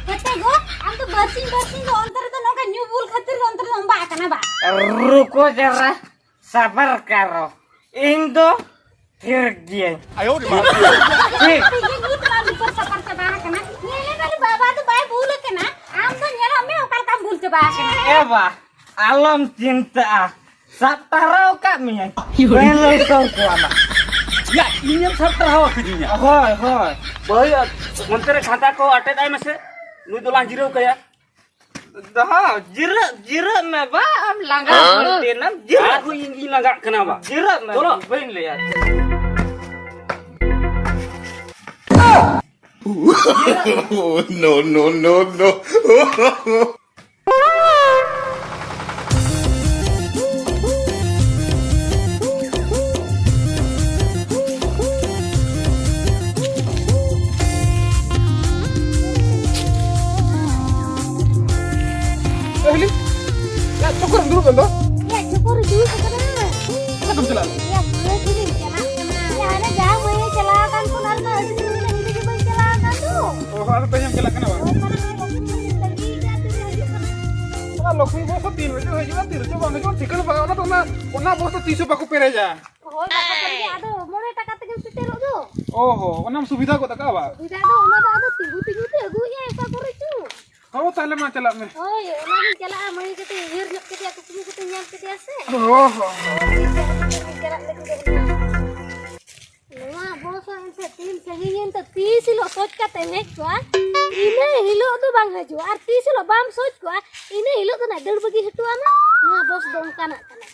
ᱦᱮᱸᱛᱮ ᱜᱚ, ᱟᱢ ᱫᱚ ᱵᱟᱨᱥᱤᱧ ᱵᱟᱨᱥᱤᱧ ᱫᱚ ᱚᱱᱛᱮ ᱨᱮᱫᱚ ᱱᱚᱝᱠᱟ ᱧᱩ ᱵᱩᱞ ᱠᱷᱟᱹᱛᱤᱨ ᱚᱱᱛᱮ ᱨᱮᱫᱚᱢ ᱵᱟᱜ ᱠᱟᱱᱟ ᱵᱟ? ᱨᱩᱠᱚ ᱡᱟᱨᱟ, ᱥᱟᱵᱟᱨ ᱠᱟᱨᱚ᱾ ᱤᱧ ᱫᱚ ᱛᱷᱤᱨ ᱜᱤᱭᱟᱹᱧ᱾ ᱟᱭᱳ ᱨᱮ ᱢᱟ᱾ ᱴᱷᱤᱠ᱾ ᱛᱮᱜᱮ ᱧᱩ ᱛᱚᱨᱟ ᱞᱩᱯᱟᱹᱨ ᱥᱟᱯᱟᱨ ᱪᱟᱵᱟ ᱟᱠᱟᱱᱟ᱾ ᱧᱮᱞᱮ ᱢᱮ ᱵᱟᱵᱟ ᱫᱚ ᱵᱟᱭ ᱵᱩᱞ ᱟᱠᱟᱱᱟ᱾ ᱟᱢ ᱫᱚ ᱧᱮᱞᱚᱜ ᱢᱮ ᱚᱠᱟ ᱞᱮᱠᱟᱢ ᱵᱩᱞ ᱪᱟᱵᱟ ᱟᱠᱟᱱᱟ᱾ ᱮ ᱵᱟ, ᱟᱞᱚᱢ ᱪᱤᱱᱛᱟᱹᱜᱼᱟ᱾ ᱥᱟᱵ ᱴᱟᱨᱦᱟᱣ ᱟᱠᱟᱫ ᱢᱮᱭᱟᱹᱧ᱾ ᱵᱟᱹᱧ ᱞᱟᱹᱭ ᱦᱚᱪᱚ ᱠᱚᱣᱟ ᱱᱟᱜ᱾ ᱭᱟ, ᱤᱧᱮᱢ ᱥᱟᱵ ᱴᱟᱨᱦᱟᱣ ᱟᱠᱟᱫᱤᱧᱟ? ᱦᱳᱭ, ᱦᱳᱭ᱾ ᱵᱟᱹᱭ, ᱚᱱᱛᱮ ᱨᱮ ᱠᱷᱟᱸᱫᱟ ᱠᱚ ᱟᱴᱮᱫ ᱟᱭ ᱢᱮᱥᱮ᱾ ᱱᱩᱭ ᱫᱚᱞᱟᱝ ᱡᱤᱨᱟᱹᱣ ᱠᱟᱭᱟ᱾ ᱫᱚᱦᱚ, ᱡᱤᱨᱟᱹᱜ, ᱡᱤᱨᱟᱹᱜ ᱢᱮ ᱵᱟ, ᱟᱢ ᱞᱟᱸᱜᱟ ᱦᱮᱸ? ᱵᱟᱹᱲᱛᱤ ᱮᱱᱟᱢ, ᱡᱤᱨᱟᱹᱜ ᱟᱨᱦᱚᱸ ᱢᱮ᱾ ᱤᱧ ᱜᱤᱧ ᱞᱟᱸᱜᱟᱜ ᱠᱟᱱᱟ ᱵᱟ᱾ ᱡᱤᱨᱟᱹᱜ ᱢᱮ, ᱪᱚᱞᱚ᱾ ᱵᱟᱹᱧ ᱞᱟᱹᱭᱟ᱾ No, no, no, no. ᱮ, ᱦᱤᱞᱤ, ᱭᱟ, ᱪᱚᱠᱚᱨᱮᱢ ᱫᱩᱲᱩᱵ ᱮᱱ ᱫᱚ? ᱭᱟ, ᱪᱚᱠᱚᱨ ᱨᱮ ᱫᱩᱲᱩᱵ ᱟᱠᱟᱱᱟ᱾ ᱚᱠᱟ ᱛᱮᱢ ᱪᱟᱞᱟᱜ ᱞᱟᱹᱜᱤᱫ? ᱭᱟ, ᱢᱟᱹᱭ ᱴᱷᱮᱱᱤᱧ ᱪᱟᱞᱟᱜ ᱠᱟᱱᱟ᱾ ᱭᱟ, ᱟᱨᱮ ᱡᱟ ᱢᱟᱹᱭ ᱮ ᱪᱟᱞᱟᱣ ᱟᱠᱟᱱ ᱠᱷᱚᱱ ᱟᱨ ᱢᱟ ᱟᱹᱰᱤ ᱫᱤᱱ ᱦᱩᱭᱱᱟ, ᱤᱧ ᱜᱮ ᱵᱟᱹᱧ ᱪᱟᱞᱟᱣ ᱟᱠᱟᱱ ᱫᱚ᱾ ᱚ, ᱟᱫᱚ ᱛᱮᱦᱮᱧ ᱮᱢ ᱪᱟᱞᱟᱜ ᱠᱟᱱᱟ ᱵᱟᱝ? ᱦᱳᱭ, ᱢᱟᱱᱮ ᱱᱚᱜᱼᱚᱭ ᱞᱚᱠᱷᱢᱤ ᱵᱚᱥ ᱦᱚᱸ ᱛᱤᱱ ᱨᱮ ᱦᱤᱡᱩᱜ ᱠᱟᱱᱟ? ᱚᱱᱟ ᱞᱚᱠᱷᱢᱤ ᱵᱚᱥ ᱦᱚᱸ ᱛᱤᱱ ᱨᱮᱪᱚ ᱦᱤᱡᱩᱜᱼᱟ, ᱛᱤᱱ ᱨᱮᱪᱚ ᱵᱟᱝ ᱦᱤᱡᱩᱜᱼᱟ, ᱴᱷᱤᱠᱟᱹᱱ ᱵᱟᱝ᱾ ᱚᱱᱟ ᱫᱚ ᱚᱱᱟ, ᱚᱱᱟ ᱵᱚᱥ ᱫᱚ ᱛᱤᱥ ᱦᱚᱸ ᱵᱟᱠᱚ ᱯᱮᱨᱮᱡᱟ᱾ ᱦᱳᱭ, ᱠᱟᱛᱷᱟ ᱠᱟᱱ ᱜᱮᱭᱟ, ᱟᱫᱚ ᱢᱚᱬᱮ ᱴᱟᱠᱟ ᱛᱮᱜᱮᱢ ᱥᱮᱴᱮᱨᱚᱜ ᱫᱚ᱾ ᱚ ᱦᱚᱸ, ᱚᱱᱟᱢ ᱥᱩᱵᱤᱫᱷᱟ ᱜᱚᱫ ᱟᱠᱟᱫᱼᱟ ᱵᱟ? ᱥᱩᱵᱤᱫᱷᱟ ᱫᱚ ᱚᱱᱟ ᱫᱚ ᱟᱫᱚ ᱛᱤᱸᱜᱩ ᱛᱤᱸᱜᱩ ᱛᱮ ᱟᱹᱜᱩᱭᱮᱫᱼᱟᱭ ᱚᱠᱟ ᱠᱚᱨᱮ ᱪᱚ᱾ ᱦᱳ, ᱛᱟᱦᱞᱮ ᱢᱟ ᱪᱟᱞᱟᱜ ᱢᱮ᱾ ᱦᱳᱭ, ᱚᱱᱟᱜᱤᱧ ᱪᱟᱞᱟᱜᱼᱟ, ᱢᱟᱹᱭ ᱠᱟᱹᱴᱤᱡ ᱩᱭᱦᱟᱹᱨ ᱧᱚᱜ ᱠᱮᱫᱮᱭᱟ, ᱠᱩᱠᱢᱩ ᱠᱟᱛᱮᱧ ᱧᱮᱞ ᱠᱮᱫᱮᱭᱟ ᱥᱮ᱾ ᱚ ᱦᱚᱸ᱾ ᱦᱳᱭ, ᱪᱟᱞᱟᱜ ᱞᱟᱹᱜᱤᱫ ᱫᱚ᱾ ᱱᱚᱣᱟ ᱵᱚᱥ ᱦᱚᱸ ᱮᱱᱛᱮ ᱛᱤᱱ ᱥᱟᱺᱜᱤᱧ ᱮᱱᱛᱮ ᱛᱤᱥ ᱦᱤᱞᱳᱜ ᱥᱚᱪ ᱠᱟᱛᱮᱢ ᱦᱮᱡ ᱠᱚᱜᱼᱟ, ᱤᱱᱟᱹ ᱦᱤᱞᱳᱜ ᱫᱚ ᱵᱟᱝ ᱦᱤᱡᱩᱜᱼᱟ, ᱟᱨ ᱛᱤᱥ ᱦᱤᱞᱳᱜ ᱵᱟᱢ ᱥᱚᱪ ᱠᱚᱜᱼᱟ, ᱤᱱᱟᱹ ᱦᱤᱞᱳᱜ ᱫᱚ ᱱᱟᱜ ᱫᱟᱹᱲ ᱵᱟᱹᱜᱤ ᱦᱚᱴᱚ ᱟᱢᱟ᱾ ᱱᱚᱣᱟ ᱵᱚᱥ ᱫᱚ ᱚᱱᱠᱟᱱᱟᱜ ᱠᱟᱱᱟ᱾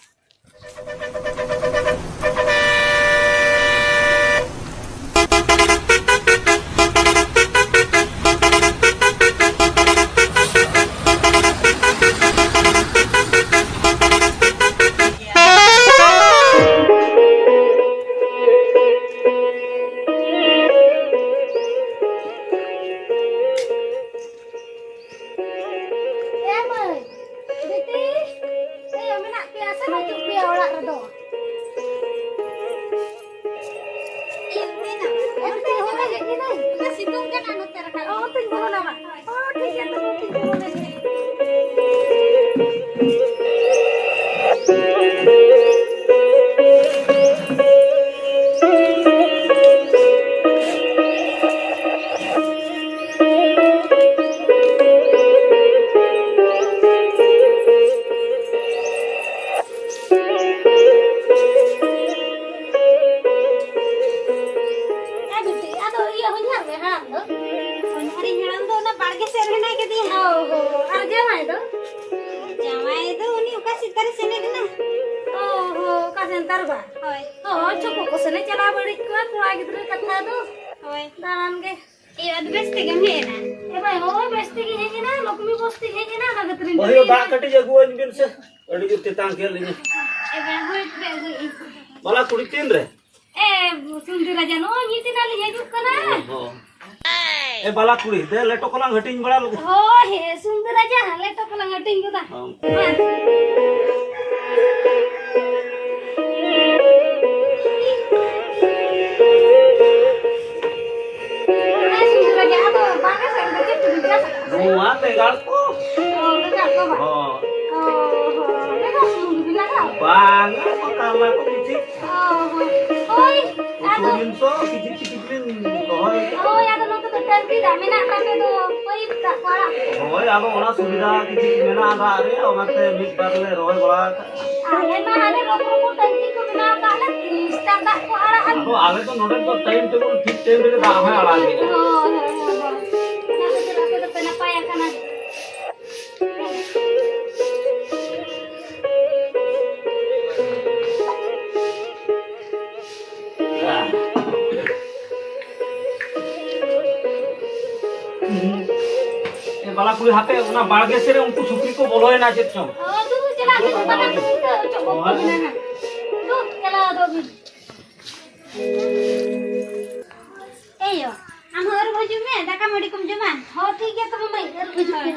ᱚᱠᱟᱨᱮ ᱥᱮᱱ ᱮᱱᱟ? ᱚ ᱦᱚ, ᱚᱠᱟ ᱥᱮᱱ ᱛᱟᱨ ᱵᱟ? ᱦᱳᱭ᱾ ᱦᱳᱭ, ᱪᱚᱠᱚ ᱠᱚ ᱥᱮᱱᱮ ᱪᱟᱞᱟᱣ ᱵᱟᱹᱲᱤᱡ ᱠᱚᱣᱟ, ᱠᱚᱲᱟ ᱜᱤᱫᱽᱨᱟᱹ ᱠᱟᱛᱷᱟ ᱫᱚ᱾ ᱦᱳᱭ᱾ ᱫᱟᱬᱟᱱ ᱜᱮ᱾ ᱤᱭᱟᱹ, ᱟᱫᱚ ᱵᱮᱥ ᱛᱮᱜᱮᱢ ᱦᱮᱡ ᱮᱱᱟ? ᱮ ᱵᱟᱭ, ᱦᱳᱭ, ᱵᱮᱥ ᱛᱮᱜᱮ ᱦᱮᱡ ᱮᱱᱟ, ᱞᱚᱠᱷᱢᱤ ᱵᱚᱥ ᱛᱮ ᱦᱮᱡ ᱮᱱᱟ, ᱚᱱᱟ ᱠᱷᱟᱹᱛᱤᱨ ᱤᱧ ᱵᱟᱹᱦᱩ, ᱫᱟᱜ ᱠᱟᱹᱴᱤᱡ ᱟᱹᱜᱩᱣᱟᱹᱧ ᱵᱤᱱ ᱥᱮ, ᱟᱹᱰᱤ ᱡᱳᱨ ᱛᱮᱛᱟᱝ ᱠᱮᱫ ᱞᱤᱧᱟ᱾ ᱮ ᱵᱟᱭ, ᱦᱳᱭ, ᱛᱚᱵᱮ ᱟᱹᱜᱩᱭᱮᱫ ᱟᱹᱧ᱾ ᱵᱟᱞᱟ ᱠᱩᱲᱤ ᱛᱤᱱ ᱨᱮ? ᱮ, ᱥᱩᱱᱫᱤ ᱨᱟᱡᱟ, ᱱᱚᱜᱼᱚᱭ ᱱᱤᱛ ᱮᱱᱟᱝ ᱞᱤᱧ ᱦᱤᱡᱩᱜ ᱠᱟᱱᱟ᱾ ᱚ᱾ ᱮ, ᱵᱟᱞᱟ ᱠᱩᱲᱤ, ᱫᱮ, ᱞᱮᱴᱚ ᱠᱚᱞᱟᱝ ᱦᱟᱹᱴᱤᱧ ᱵᱟᱲᱟ ᱞᱮᱜᱮ᱾ ᱦᱳᱭ, ᱦᱮ, ᱥᱩᱱᱫᱤ ᱨᱟᱡᱟ, ᱞᱮᱴᱚ ᱠᱚᱞᱟᱝ ᱦᱟᱹᱴᱤᱧ ᱜᱚᱫᱟ᱾ ᱦᱚᱸ᱾ ᱢᱟ᱾ ᱮ, ᱥᱩᱱᱫᱤ ᱨᱟᱡᱟ, ᱟᱫᱚ ᱵᱟᱝ ᱮ ᱥᱮᱱ ᱠᱟᱛᱮ ᱪᱮᱫ ᱯᱮ ᱪᱟᱥ ᱟᱠᱟᱫᱟ? ᱱᱚᱣᱟ ᱵᱮᱸᱜᱟᱲ ᱠᱚ᱾ ᱚ, ᱵᱮᱸᱜᱟᱲ ᱠᱚ ᱵᱟᱝ? ᱦᱚᱸ᱾ ᱚ, ᱦᱚᱸ, ᱵᱮᱸᱜᱟᱲ ᱥᱩᱱᱩᱢ ᱜᱮ ᱵᱮᱱᱟᱣ? ᱵᱟᱝᱟ, ᱠᱚ ᱠᱟᱨᱞᱟ ᱠᱚ ᱠᱤᱪᱷᱤ᱾ ᱚ, ᱦᱳᱭ, ᱩᱛᱩ ᱟᱫᱚ ᱡᱤᱱᱤᱥ ᱠᱚ ᱠᱤᱪᱷᱤ ᱠᱤᱪᱷᱤ ᱜᱮᱞᱤᱧ ᱨᱚᱦᱚᱭ ᱠᱟᱜᱼᱟ᱾ ᱦᱳᱭ, ᱟᱫᱚ ᱱᱚᱛᱮ ᱫᱚ ᱴᱟᱺᱠᱤ ᱫᱟᱜ ᱢᱮᱱᱟᱜ ᱛᱟᱯᱮ ᱫᱚ, ᱯᱟᱹᱭᱤᱯ ᱫᱟᱜ ᱠᱚ ᱟᱲᱟᱜ ᱯᱮ᱾ ᱦᱳᱭ, ᱟᱫᱚ ᱚᱱᱟ ᱥᱩᱵᱤᱫᱷᱟ ᱠᱤᱪᱷᱤ ᱢᱮᱱᱟᱜᱼᱟ ᱫᱟᱜ ᱨᱮᱭᱟᱜ, ᱚᱱᱟᱛᱮ ᱢᱤᱫ ᱵᱟᱨ ᱞᱮ ᱨᱚᱦᱚᱭ ᱵᱟᱲᱟ ᱟᱠᱟᱫᱼᱟ᱾ ᱟᱞᱮ ᱢᱟ ᱦᱟᱱᱮ ᱨᱚᱠ ᱨᱚᱠᱚ ᱴᱟᱺᱠᱤ ᱠᱚ ᱵᱮᱱᱟᱣ ᱠᱟᱜ ᱞᱮ, ᱛᱤᱨᱤᱥ ᱴᱟ ᱫᱟᱜ ᱠᱚ ᱟᱲᱟᱜᱼᱟ᱾ ᱟᱫᱚ ᱟᱞᱮ ᱫᱚ ᱱᱚᱰᱮ ᱫᱚ ᱴᱟᱭᱤᱢ ᱴᱮᱵᱚᱞ ᱴᱷᱤᱠ ᱴᱟᱭᱤᱢ ᱨᱮᱜᱮ ᱫᱟᱜ ᱦᱚᱸᱭ ᱟᱲᱟᱜᱮᱜᱼᱟ᱾ ᱦᱳᱭ, ᱦᱳᱭ, ᱦᱳᱭ, ᱦᱳᱭ᱾ ᱚᱱᱟ ᱠᱷᱟᱹᱛᱤᱨ ᱟᱯᱮ ᱫᱚᱯᱮ ᱱᱟᱯᱟᱭ ᱟᱠᱟᱱᱟ᱾ ᱮ, ᱵᱟᱞᱟ ᱠᱩᱲᱤ, ᱦᱟᱯᱮ, ᱚᱱᱟ ᱵᱟᱲᱜᱮ ᱥᱮᱫ ᱨᱮ ᱩᱱᱠᱩ ᱥᱩᱠᱨᱤ ᱠᱚ ᱵᱚᱞᱚᱭᱮᱱᱟ ᱪᱮᱫ ᱪᱚᱝ? ᱚ, ᱫᱩ, ᱪᱟᱞᱟᱜ ᱢᱮ, ᱵᱟᱞᱟ ᱠᱩᱲᱤ, ᱚᱪᱚᱜ ᱜᱚᱫ ᱠᱚ ᱢᱮᱱᱟ ᱦᱟᱸᱜ᱾ ᱫᱩ, ᱪᱟᱞᱟᱣ ᱫᱚ ᱵᱤᱱ᱾ ᱮᱭᱳ, ᱟᱢ ᱦᱚᱸ ᱟᱹᱨᱩᱵ ᱦᱤᱡᱩᱜ ᱢᱮ, ᱫᱟᱠᱟ ᱢᱟᱹᱰᱤ ᱠᱚᱢ ᱡᱚᱢᱟ? ᱦᱚᱸ, ᱴᱷᱤᱠ ᱜᱮᱭᱟ, ᱛᱚᱵᱮ ᱢᱟᱹᱭ, ᱟᱹᱨᱩᱵ ᱦᱤᱡᱩᱜ ᱢᱮ᱾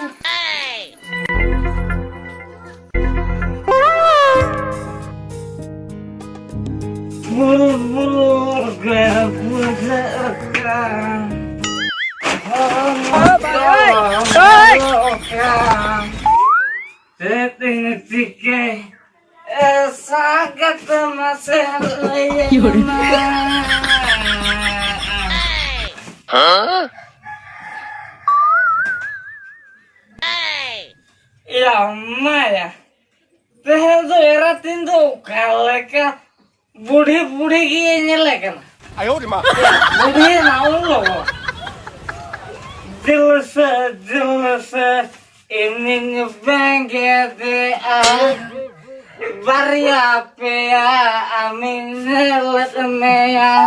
ᱪᱮᱫ ᱤᱧ ᱪᱤᱠᱟᱹᱭ? ᱮ, ᱥᱟᱜᱟᱛ ᱢᱟᱥᱮ ᱞᱟᱹᱭ ᱢᱮ᱾ ᱮᱭᱟ ᱢᱟᱭᱟ, ᱛᱮᱦᱮᱧ ᱫᱚ ᱮᱨᱟ ᱛᱤᱧ ᱫᱚ ᱚᱠᱟ ᱞᱮᱠᱟ ᱵᱩᱰᱷᱤ ᱵᱩᱰᱷᱤ ᱜᱮ ᱧᱮᱞᱮ ᱠᱟᱱᱟ᱾ ᱟᱭᱳ ᱨᱮ ᱢᱟ᱾ ᱵᱩᱰᱷᱤ ᱱᱟ ᱩᱱ ᱞᱚᱜᱚ᱾ ᱡᱤᱞ ᱥᱮ, ᱡᱤᱞ ᱥᱮ, ᱤᱧᱤᱧ ᱵᱮᱸᱜᱮᱫᱮᱜᱼᱟ ᱵᱟᱨᱭᱟ ᱯᱮᱭᱟ, ᱟᱢᱤᱧ ᱧᱮᱞᱮᱫ ᱢᱮᱭᱟ᱾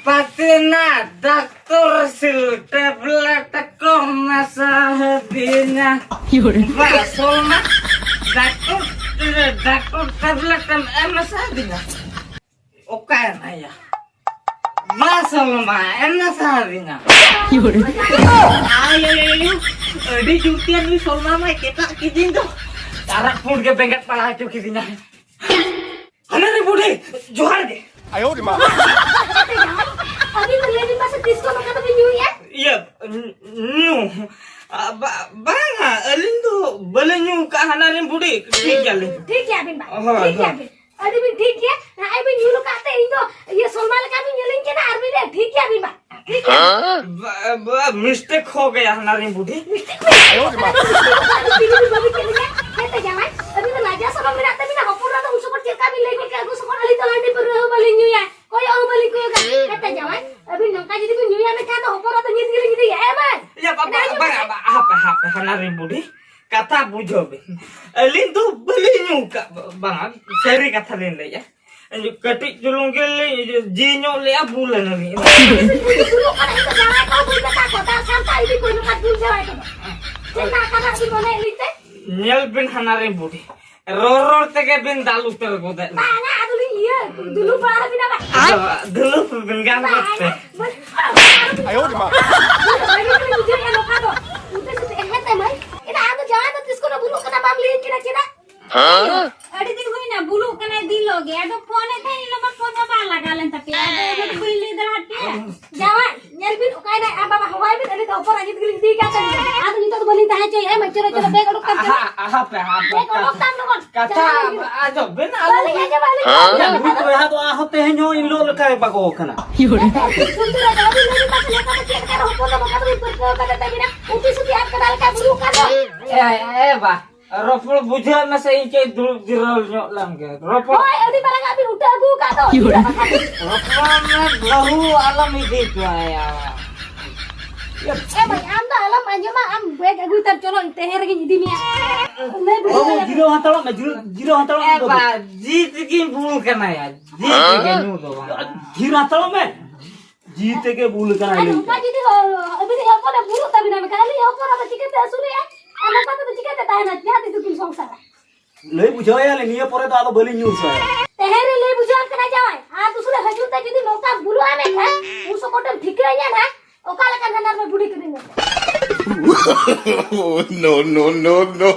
ᱯᱟᱛᱱᱟ ᱰᱟᱠᱛᱚᱨ ᱥᱤᱞ ᱴᱮᱵᱞᱮᱴ ᱠᱚ ᱢᱮᱥᱟ ᱦᱟᱹᱫᱤᱧᱟ᱾ ᱵᱟ, ᱥᱚᱞᱢᱟ, ᱰᱟᱠᱛᱚᱨ, ᱰᱟᱠᱛᱚᱨ ᱴᱮᱵᱞᱮᱴ ᱮᱢ ᱢᱮᱥᱟ ᱦᱟᱹᱫᱤᱧᱟ᱾ ᱚᱠᱟᱭᱮᱱᱟᱭᱟ? ᱵᱟ ᱥᱚᱞᱢᱟ, ᱮᱢ ᱢᱮᱥᱟ ᱦᱟᱹᱫᱤᱧᱟ᱾ ᱟᱭᱳ, ᱟᱹᱰᱤ ᱡᱩᱠᱛᱤ ᱱᱩᱭ ᱥᱚᱞᱢᱟ ᱢᱟᱭ ᱠᱮᱴᱟᱜ ᱠᱤᱫᱤᱧ ᱫᱚ᱾ ᱟᱨᱟᱜ ᱯᱩᱸᱰ ᱜᱮ ᱵᱮᱸᱜᱮᱫ ᱯᱟᱲᱟ ᱦᱚᱪᱚ ᱠᱤᱫᱤᱧᱟ᱾ ᱦᱟᱱᱮ ᱨᱮ ᱵᱩᱰᱷᱤ, ᱡᱚᱦᱟᱨ ᱜᱮ᱾ ᱟᱭᱳ ᱨᱮ ᱢᱟ᱾ ᱟᱹᱵᱤᱱ ᱫᱚ ᱞᱟᱹᱭ ᱵᱤᱱ ᱢᱟᱥᱮ, ᱛᱤᱥ ᱠᱷᱚᱱ ᱱᱚᱝᱠᱟ ᱫᱚᱵᱤᱱ ᱧᱩᱭᱮᱫᱼᱟ? ᱤᱭᱟᱹ, ᱧᱩ? ᱟ, ᱵᱟ-, ᱵᱟᱝᱟ, ᱟᱹᱞᱤᱧ ᱫᱚ ᱵᱟᱹᱞᱤᱧ ᱧᱩ ᱠᱟᱜᱼᱟ, ᱦᱟᱱᱟ ᱨᱮᱱ ᱵᱩᱰᱷᱤ᱾ ᱴᱷᱤᱠ ᱜᱮᱭᱟᱞᱤᱧ᱾ ᱦᱳᱭ, ᱴᱷᱤᱠ ᱜᱮᱭᱟ ᱦᱳᱭ᱾ ᱵᱤᱱ᱾ ᱟᱹᱰᱤ ᱵᱤᱱ ᱴᱷᱤᱠ ᱜᱮᱭᱟ᱾ ᱱᱚᱜᱼᱚᱭ ᱵᱤᱱ ᱧᱩ ᱟᱠᱟᱫ ᱛᱮ ᱤᱧ ᱫᱚ ᱤᱭᱟᱹ ᱥᱚᱞᱢᱟ ᱞᱮᱠᱟ ᱵᱤᱱ ᱧᱮᱞᱤᱧ ᱠᱟᱱᱟ ᱟᱨ ᱵᱤᱱ ᱞᱟᱹᱭᱟ ᱴᱷᱤᱠ ᱜᱮᱭᱟ ᱵᱤᱱ ᱵᱟ᱾ ᱴᱷᱤᱠ ᱜᱮᱭᱟ᱾ ᱵᱟ-, ᱵᱟ-, mistake ᱦᱳ ᱜᱟᱭᱟ ᱦᱟᱱᱟ ᱨᱮᱱ ᱵᱩᱰᱷᱤ᱾ ᱢᱤᱥᱴᱮᱠ ᱵᱤᱱ ᱞᱟᱹᱭᱟ᱾ ᱟᱹᱵᱤᱱ ᱵᱤᱱ ᱵᱟᱹᱜᱤ ᱠᱮᱫ ᱞᱤᱧᱟ᱾ ᱦᱮᱸ ᱛᱚ ᱡᱟᱶᱟᱭ, ᱟᱹᱵᱤᱱ ᱫᱚ ᱞᱟᱡᱟ ᱥᱚᱨᱚᱢ ᱢᱮᱱᱟᱜ ᱛᱟᱹᱵᱤᱱᱟ᱾ ᱦᱚᱯᱚᱱ ᱮᱨᱟ ᱫᱚ ᱩᱱ ᱥᱚᱢᱚᱭ ᱪᱮᱫ ᱞᱮᱠᱟ ᱵᱤᱱ ᱞᱟᱹᱭ ᱜᱚᱫ ᱠᱮᱫᱟ, ᱟᱹᱜᱩ ᱥᱚᱠᱚᱛ ᱟᱹᱞᱤᱧ ᱫᱚ ᱦᱟᱺᱰᱤ ᱯᱟᱹᱣᱨᱟᱹ ᱦᱚᱸ ᱵᱟᱹᱞᱤᱧ ᱧᱩᱭᱟ᱾ ᱠᱚᱭᱚᱜ ᱦᱚᱸ ᱵᱟᱹᱞᱤᱧ ᱠᱚᱭᱚᱜᱟ᱾ ᱦᱮᱸᱛᱚ ᱡᱟᱶᱟᱭ, ᱟᱹᱵᱤᱱ ᱱᱚᱝᱠᱟ ᱡᱩᱫᱤ ᱵᱤᱱ ᱧᱩᱭᱟ, ᱢᱮᱱᱠᱷᱟᱱ ᱫᱚ ᱦᱚᱯᱚᱱ ᱮᱨᱟ ᱫᱚ ᱧᱤᱨ ᱜᱮᱞᱤᱧ ᱤᱫᱤᱭᱟ᱾ ᱦᱮᱸ ᱵᱟᱝ? ᱤᱭᱟᱹ, ᱵᱟᱵᱟ, ᱮᱱᱟ ᱦᱤᱡᱩᱜ ᱵᱟᱝ, ᱢᱮᱥᱮ᱾ ᱵᱟᱝ, ᱦᱟᱯᱮ, ᱦᱟᱯᱮ, ᱦᱟᱱᱟ ᱨᱮᱱ ᱵᱩᱰᱷᱤ, ᱠᱟᱛᱷᱟ ᱵᱩᱡᱷᱟᱹᱣ ᱵᱤᱱ᱾ ᱟᱹᱞᱤᱧ ᱫᱚ ᱵᱟᱹᱞᱤᱧ ᱧᱩ ᱠᱟᱜ, ᱵᱟᱝᱟ, ᱥᱟᱹᱨᱤ ᱠᱟᱛᱷᱟ ᱞᱤᱧ ᱞᱟᱹᱭᱮᱜᱼᱟ᱾ ᱠᱟᱹᱴᱤᱡ ᱪᱩᱞᱩᱝ ᱜᱮᱞᱤᱧ ᱡᱤ ᱧᱚᱜ ᱞᱮᱜᱼᱟ, ᱵᱩᱞ ᱮᱱᱟᱞᱤᱧ᱾ ᱵᱩᱞᱩᱜ ᱠᱟᱱᱟ, ᱤᱧ ᱫᱚ ᱡᱟᱶᱟᱭ ᱠᱚ ᱵᱟᱹᱧ ᱢᱮᱛᱟ ᱠᱚᱣᱟ, ᱫᱟᱜ ᱥᱟᱱᱛᱟ ᱤᱫᱤ ᱠᱚ ᱱᱚᱝᱠᱟ ᱵᱩᱞ ᱡᱟᱶᱟᱭ ᱠᱚᱫᱚ᱾ ᱪᱮᱫ ᱞᱮᱠᱟ ᱠᱟᱱᱟ ᱵᱤᱱ ᱢᱚᱱᱮᱭᱮᱫ ᱞᱤᱧ ᱛᱮ? ᱧᱮᱞ ᱵᱤᱱ ᱦᱟᱱᱟ ᱨᱮᱱ ᱵᱩᱰᱷᱤ, ᱨᱚᱲ ᱨᱚᱲ ᱛᱮᱜᱮ ᱵᱤᱱ ᱫᱟᱞ ᱩᱛᱟᱹᱨ ᱜᱚᱫᱮᱫ ᱞᱤᱧᱟ᱾ ᱵᱟᱝᱟ, ᱟᱫᱚᱞᱤᱧ ᱤᱭᱟᱹ, ᱫᱩᱞᱩ ᱵᱟᱲᱟ ᱟᱹᱵᱤᱱᱟ ᱵᱟᱝ? ᱟᱫᱚ ᱫᱩᱞᱩ ᱵᱤᱱ ᱜᱟᱱ ᱜᱚᱫ ᱛᱮ᱾ ᱵᱟᱝᱟ, ᱵᱟᱝᱟ, ᱟᱭᱳ ᱨᱮ ᱢᱟ᱾ ᱵᱷᱟᱜᱮ ᱜᱮᱞᱤᱧ ᱵᱩᱡᱷᱟᱹᱣᱮᱫᱼᱟ ᱱᱚᱝᱠᱟ ᱫᱚ᱾ ᱩᱞᱴᱟᱹ ᱥᱤᱫᱷᱟᱹ ᱮᱦᱮᱸ ᱛᱟᱭ ᱢᱟᱹᱭ᱾ ᱮᱱᱟ ᱟᱢ ᱫᱚ ᱡᱟᱶᱟᱭ ᱫᱚ ᱛᱤᱥ ᱠᱷᱚᱱᱮᱢ ᱵᱩᱞᱩᱜ ᱠᱟᱱᱟ ᱵᱟᱢ ᱞᱟᱹᱭᱟᱹᱧ ᱠᱟᱱᱟ ᱪᱮᱫᱟᱜ? ᱟᱹᱰᱤ ᱫᱤᱱ ᱦᱩᱭᱱᱟ, ᱵᱩᱞᱩᱜ ᱠᱟᱱᱟᱭ ᱫᱤᱱ ᱦᱤᱞᱳᱜ ᱜᱮ᱾ ᱟᱫᱚ ᱯᱷᱳᱱ ᱮᱫ ᱛᱟᱦᱮᱸᱫ, ᱤᱧ ᱞᱟᱹᱭᱫᱟ ᱯᱷᱳᱱ ᱢᱟ ᱵᱟᱝ ᱞᱟᱜᱟᱣ ᱞᱮᱱ ᱛᱟᱯᱮᱭᱟ᱾ ᱟᱫᱚ ᱤᱧ ᱫᱚ ᱵᱟᱹᱧ ᱞᱟᱹᱭ ᱫᱟᱲᱮ ᱟᱯᱮᱭᱟ᱾ ᱡᱟᱶᱟᱭ, ᱧᱮᱞ ᱵᱤᱱ, ᱚᱠᱟᱭᱱᱟᱭ ᱟᱢ ᱵᱟᱵᱟ? ᱦᱚᱦᱚᱭ ᱵᱤᱱ, ᱟᱹᱞᱤᱧ ᱫᱚ ᱦᱚᱯᱚᱱ ᱟᱹᱡᱤᱛ ᱜᱮᱞᱤᱧ ᱤᱫᱤᱭ ᱠᱟᱱ ᱛᱟᱹᱞᱤᱧᱟ᱾ ᱟᱫᱚ ᱱᱤᱛᱚᱜ ᱫᱚ ᱵᱟᱹᱞᱤᱧ ᱛᱟᱦᱮᱸ ᱦᱚᱪᱚᱭᱮᱫᱼᱟ, ᱢᱟᱹᱭ, ᱪᱚᱞᱚ, ᱪᱚᱞᱚ, ᱵᱮᱜᱽ ᱚᱰᱚᱠ ᱛᱟᱢ, ᱪᱚᱞᱚ᱾ ᱟᱦᱟ, ᱟᱦᱟ ᱯᱮ, ᱟᱦᱟ ᱯᱮ᱾ ᱵᱮᱜᱽ ᱚᱰᱚᱠ ᱛᱟᱢ ᱞᱚᱜᱚᱱ᱾ ᱠᱟᱛᱷᱟ ᱪᱟᱞᱟᱜ ᱞᱟᱹᱜᱤᱫ᱾ ᱟᱸᱡᱚᱢ ᱵᱤᱱ, ᱟᱞᱚ ᱵᱟᱹᱞᱤᱧ ᱟᱸᱡᱚᱢᱟ, ᱟᱹᱞᱤᱧ ᱟᱭᱟ, ᱵᱟᱹᱞᱤᱧ ᱵᱷᱩᱛ ᱟᱸᱡᱚᱢᱟ᱾ ᱵᱚᱭᱦᱟ ᱫᱚ ᱟᱨᱦᱚᱸ ᱛᱮᱦᱮᱧ ᱦᱚᱸ ᱤᱱ ᱦᱤᱞᱳᱜ ᱞᱮᱠᱟᱭ ᱵᱟᱜᱚ ᱠᱟᱱᱟ᱾ ᱥᱩᱱᱫᱚᱨ ᱟᱡ ᱵᱟᱹᱵᱤᱱ ᱞᱟᱹᱭ ᱢᱟᱥᱮ, ᱱᱚᱝᱠᱟ ᱫᱚ ᱪᱮᱫ ᱞᱮᱠᱟ ᱨᱮ ᱦᱚᱯᱚᱱ ᱫᱚ ᱱᱚᱝᱠᱟ ᱫᱚᱵᱤᱱ ᱯᱟᱹᱨᱠᱟᱹᱣ ᱠᱟᱫᱮ ᱛᱟᱹᱵᱤᱱᱟ? ᱩᱛᱤ ᱥᱩᱛᱤ ᱟᱫ ᱠᱟᱫᱟ ᱞᱮᱠᱟ ᱵᱩᱞᱩᱜ ᱠᱟᱱ ᱫᱚ᱾ ᱮ, ᱮ ᱵᱟ, ᱨᱚᱯᱚᱲ ᱵᱩᱡᱷᱟᱹᱣ ᱢᱮᱥᱮ, ᱤᱧ ᱠᱟᱹᱡ ᱫᱩᱲᱩᱵ ᱡᱤᱨᱟᱹᱣ ᱧᱚᱜ ᱞᱮᱱ ᱜᱮ᱾ ᱨᱚᱯᱚᱲ᱾ ᱦᱳᱭ, ᱟᱹᱰᱤ ᱢᱟᱨᱟᱝ ᱟᱜ ᱵᱤᱱ ᱩᱴᱟᱹ ᱟᱹᱜᱩ ᱟᱠᱟᱫ ᱫᱚ᱾ ᱨᱚᱯᱚᱲ ᱢᱮ, ᱵᱟᱹᱦᱩ ᱟᱞᱚᱢ ᱤᱫᱤ ᱦᱚᱪᱚᱣᱟᱭᱟ᱾ ᱮ ᱵᱷᱟᱭ, ᱟᱢ ᱫᱚ ᱟᱞᱚᱢ ᱟᱸᱡᱚᱢᱟ, ᱟᱢ ᱵᱮᱜᱽ ᱟᱹᱜᱩᱭ ᱛᱟᱢ, ᱪᱚᱞᱚ, ᱤᱧ ᱛᱮᱦᱮᱧ ᱨᱮᱜᱮᱧ ᱤᱫᱤ ᱢᱮᱭᱟ᱾ ᱞᱟᱹᱭ ᱵᱩᱡᱷᱟᱹᱣ ᱵᱟᱹᱵᱩ, ᱮᱭᱟ᱾ ᱡᱤᱨᱟᱹᱣ ᱦᱟᱛᱟᱲᱚᱜ ᱢᱮ, ᱡᱤᱨᱟᱹᱣ, ᱡᱤᱨᱟᱹᱣ ᱦᱟᱛᱟᱲᱚᱜ ᱢᱮ, ᱮ ᱵᱟᱹᱵᱩ᱾ ᱵᱟ, ᱡᱤ ᱛᱮᱜᱮᱧ ᱵᱩᱞ ᱠᱟᱱᱟᱭᱟ, ᱡᱤ ᱛᱮᱜᱮ ᱧᱩ ᱫᱚ ᱵᱟᱝ᱾ ᱛᱷᱤᱨ ᱦᱟᱛᱟᱲᱚᱜ ᱢᱮ, ᱡᱤ ᱛᱮᱜᱮ ᱵᱩᱞ ᱠᱟᱱᱟᱭ ᱟᱨ ᱞᱟᱹᱭ ᱚᱱᱠᱟ ᱠᱮᱫᱟ᱾ ᱡᱩᱫᱤ ᱦᱚ-, ᱟᱹᱵᱤᱱᱤᱡ ᱦᱚᱯᱚᱱᱮ ᱵᱩᱞᱩᱜ ᱛᱟᱹᱵᱤᱱᱟ, ᱢᱮᱱᱠᱷᱟᱱ ᱟᱹᱞᱤᱧ ᱦᱚᱯᱚᱱ ᱟᱫᱚ ᱪᱤᱠᱟᱹᱛᱮ ᱟᱹᱥᱩᱞᱮᱭᱟ? ᱟᱨ ᱱᱚᱝᱠᱟ ᱛᱮᱫᱚ ᱪᱤᱠᱟᱹᱛᱮ ᱛᱟᱦᱮᱱᱟ ᱡᱟᱦᱟᱸ ᱛᱤᱥ ᱫᱚᱠᱤᱱ ᱥᱚᱝᱥᱟᱨᱟ? ᱞᱟᱹᱭ ᱵᱩᱡᱷᱟᱹᱣ ᱮᱭᱟ ᱞᱤᱧ, ᱱᱤᱭᱟᱹ ᱯᱚᱨᱮ ᱫᱚ ᱟᱫᱚ ᱵᱟᱹᱞᱤᱧ ᱧᱩ ᱦᱚᱪᱚᱭᱟ᱾ ᱛᱮᱦᱮᱧ ᱨᱮ ᱞᱟᱹᱭ ᱵᱩᱡᱷᱟᱹᱣ ᱟᱢ ᱠᱟᱱᱟ ᱡᱟᱶᱟᱭ, ᱟᱨ ᱫᱩᱥᱨᱟ ᱦᱤᱡᱩᱜ ᱛᱮ ᱡᱩᱫᱤ ᱱᱚᱝᱠᱟᱢ ᱵᱩᱞᱩᱜᱼᱟ ᱢᱮᱱᱠᱷᱟᱱ ᱩᱱ ᱥᱚᱠᱚᱴᱮᱢ ᱴᱷᱤᱠᱟᱹᱭᱟ ᱱᱟᱦᱟᱜ ᱚᱠᱟ ᱞᱮᱠᱟᱱ ᱦᱟᱱᱟᱨ ᱢᱮ ᱵᱩᱰᱷᱤ ᱠᱟᱹᱱᱟᱹᱧ ᱢᱮᱱᱛᱮ᱾ Oh, no, no, no, no.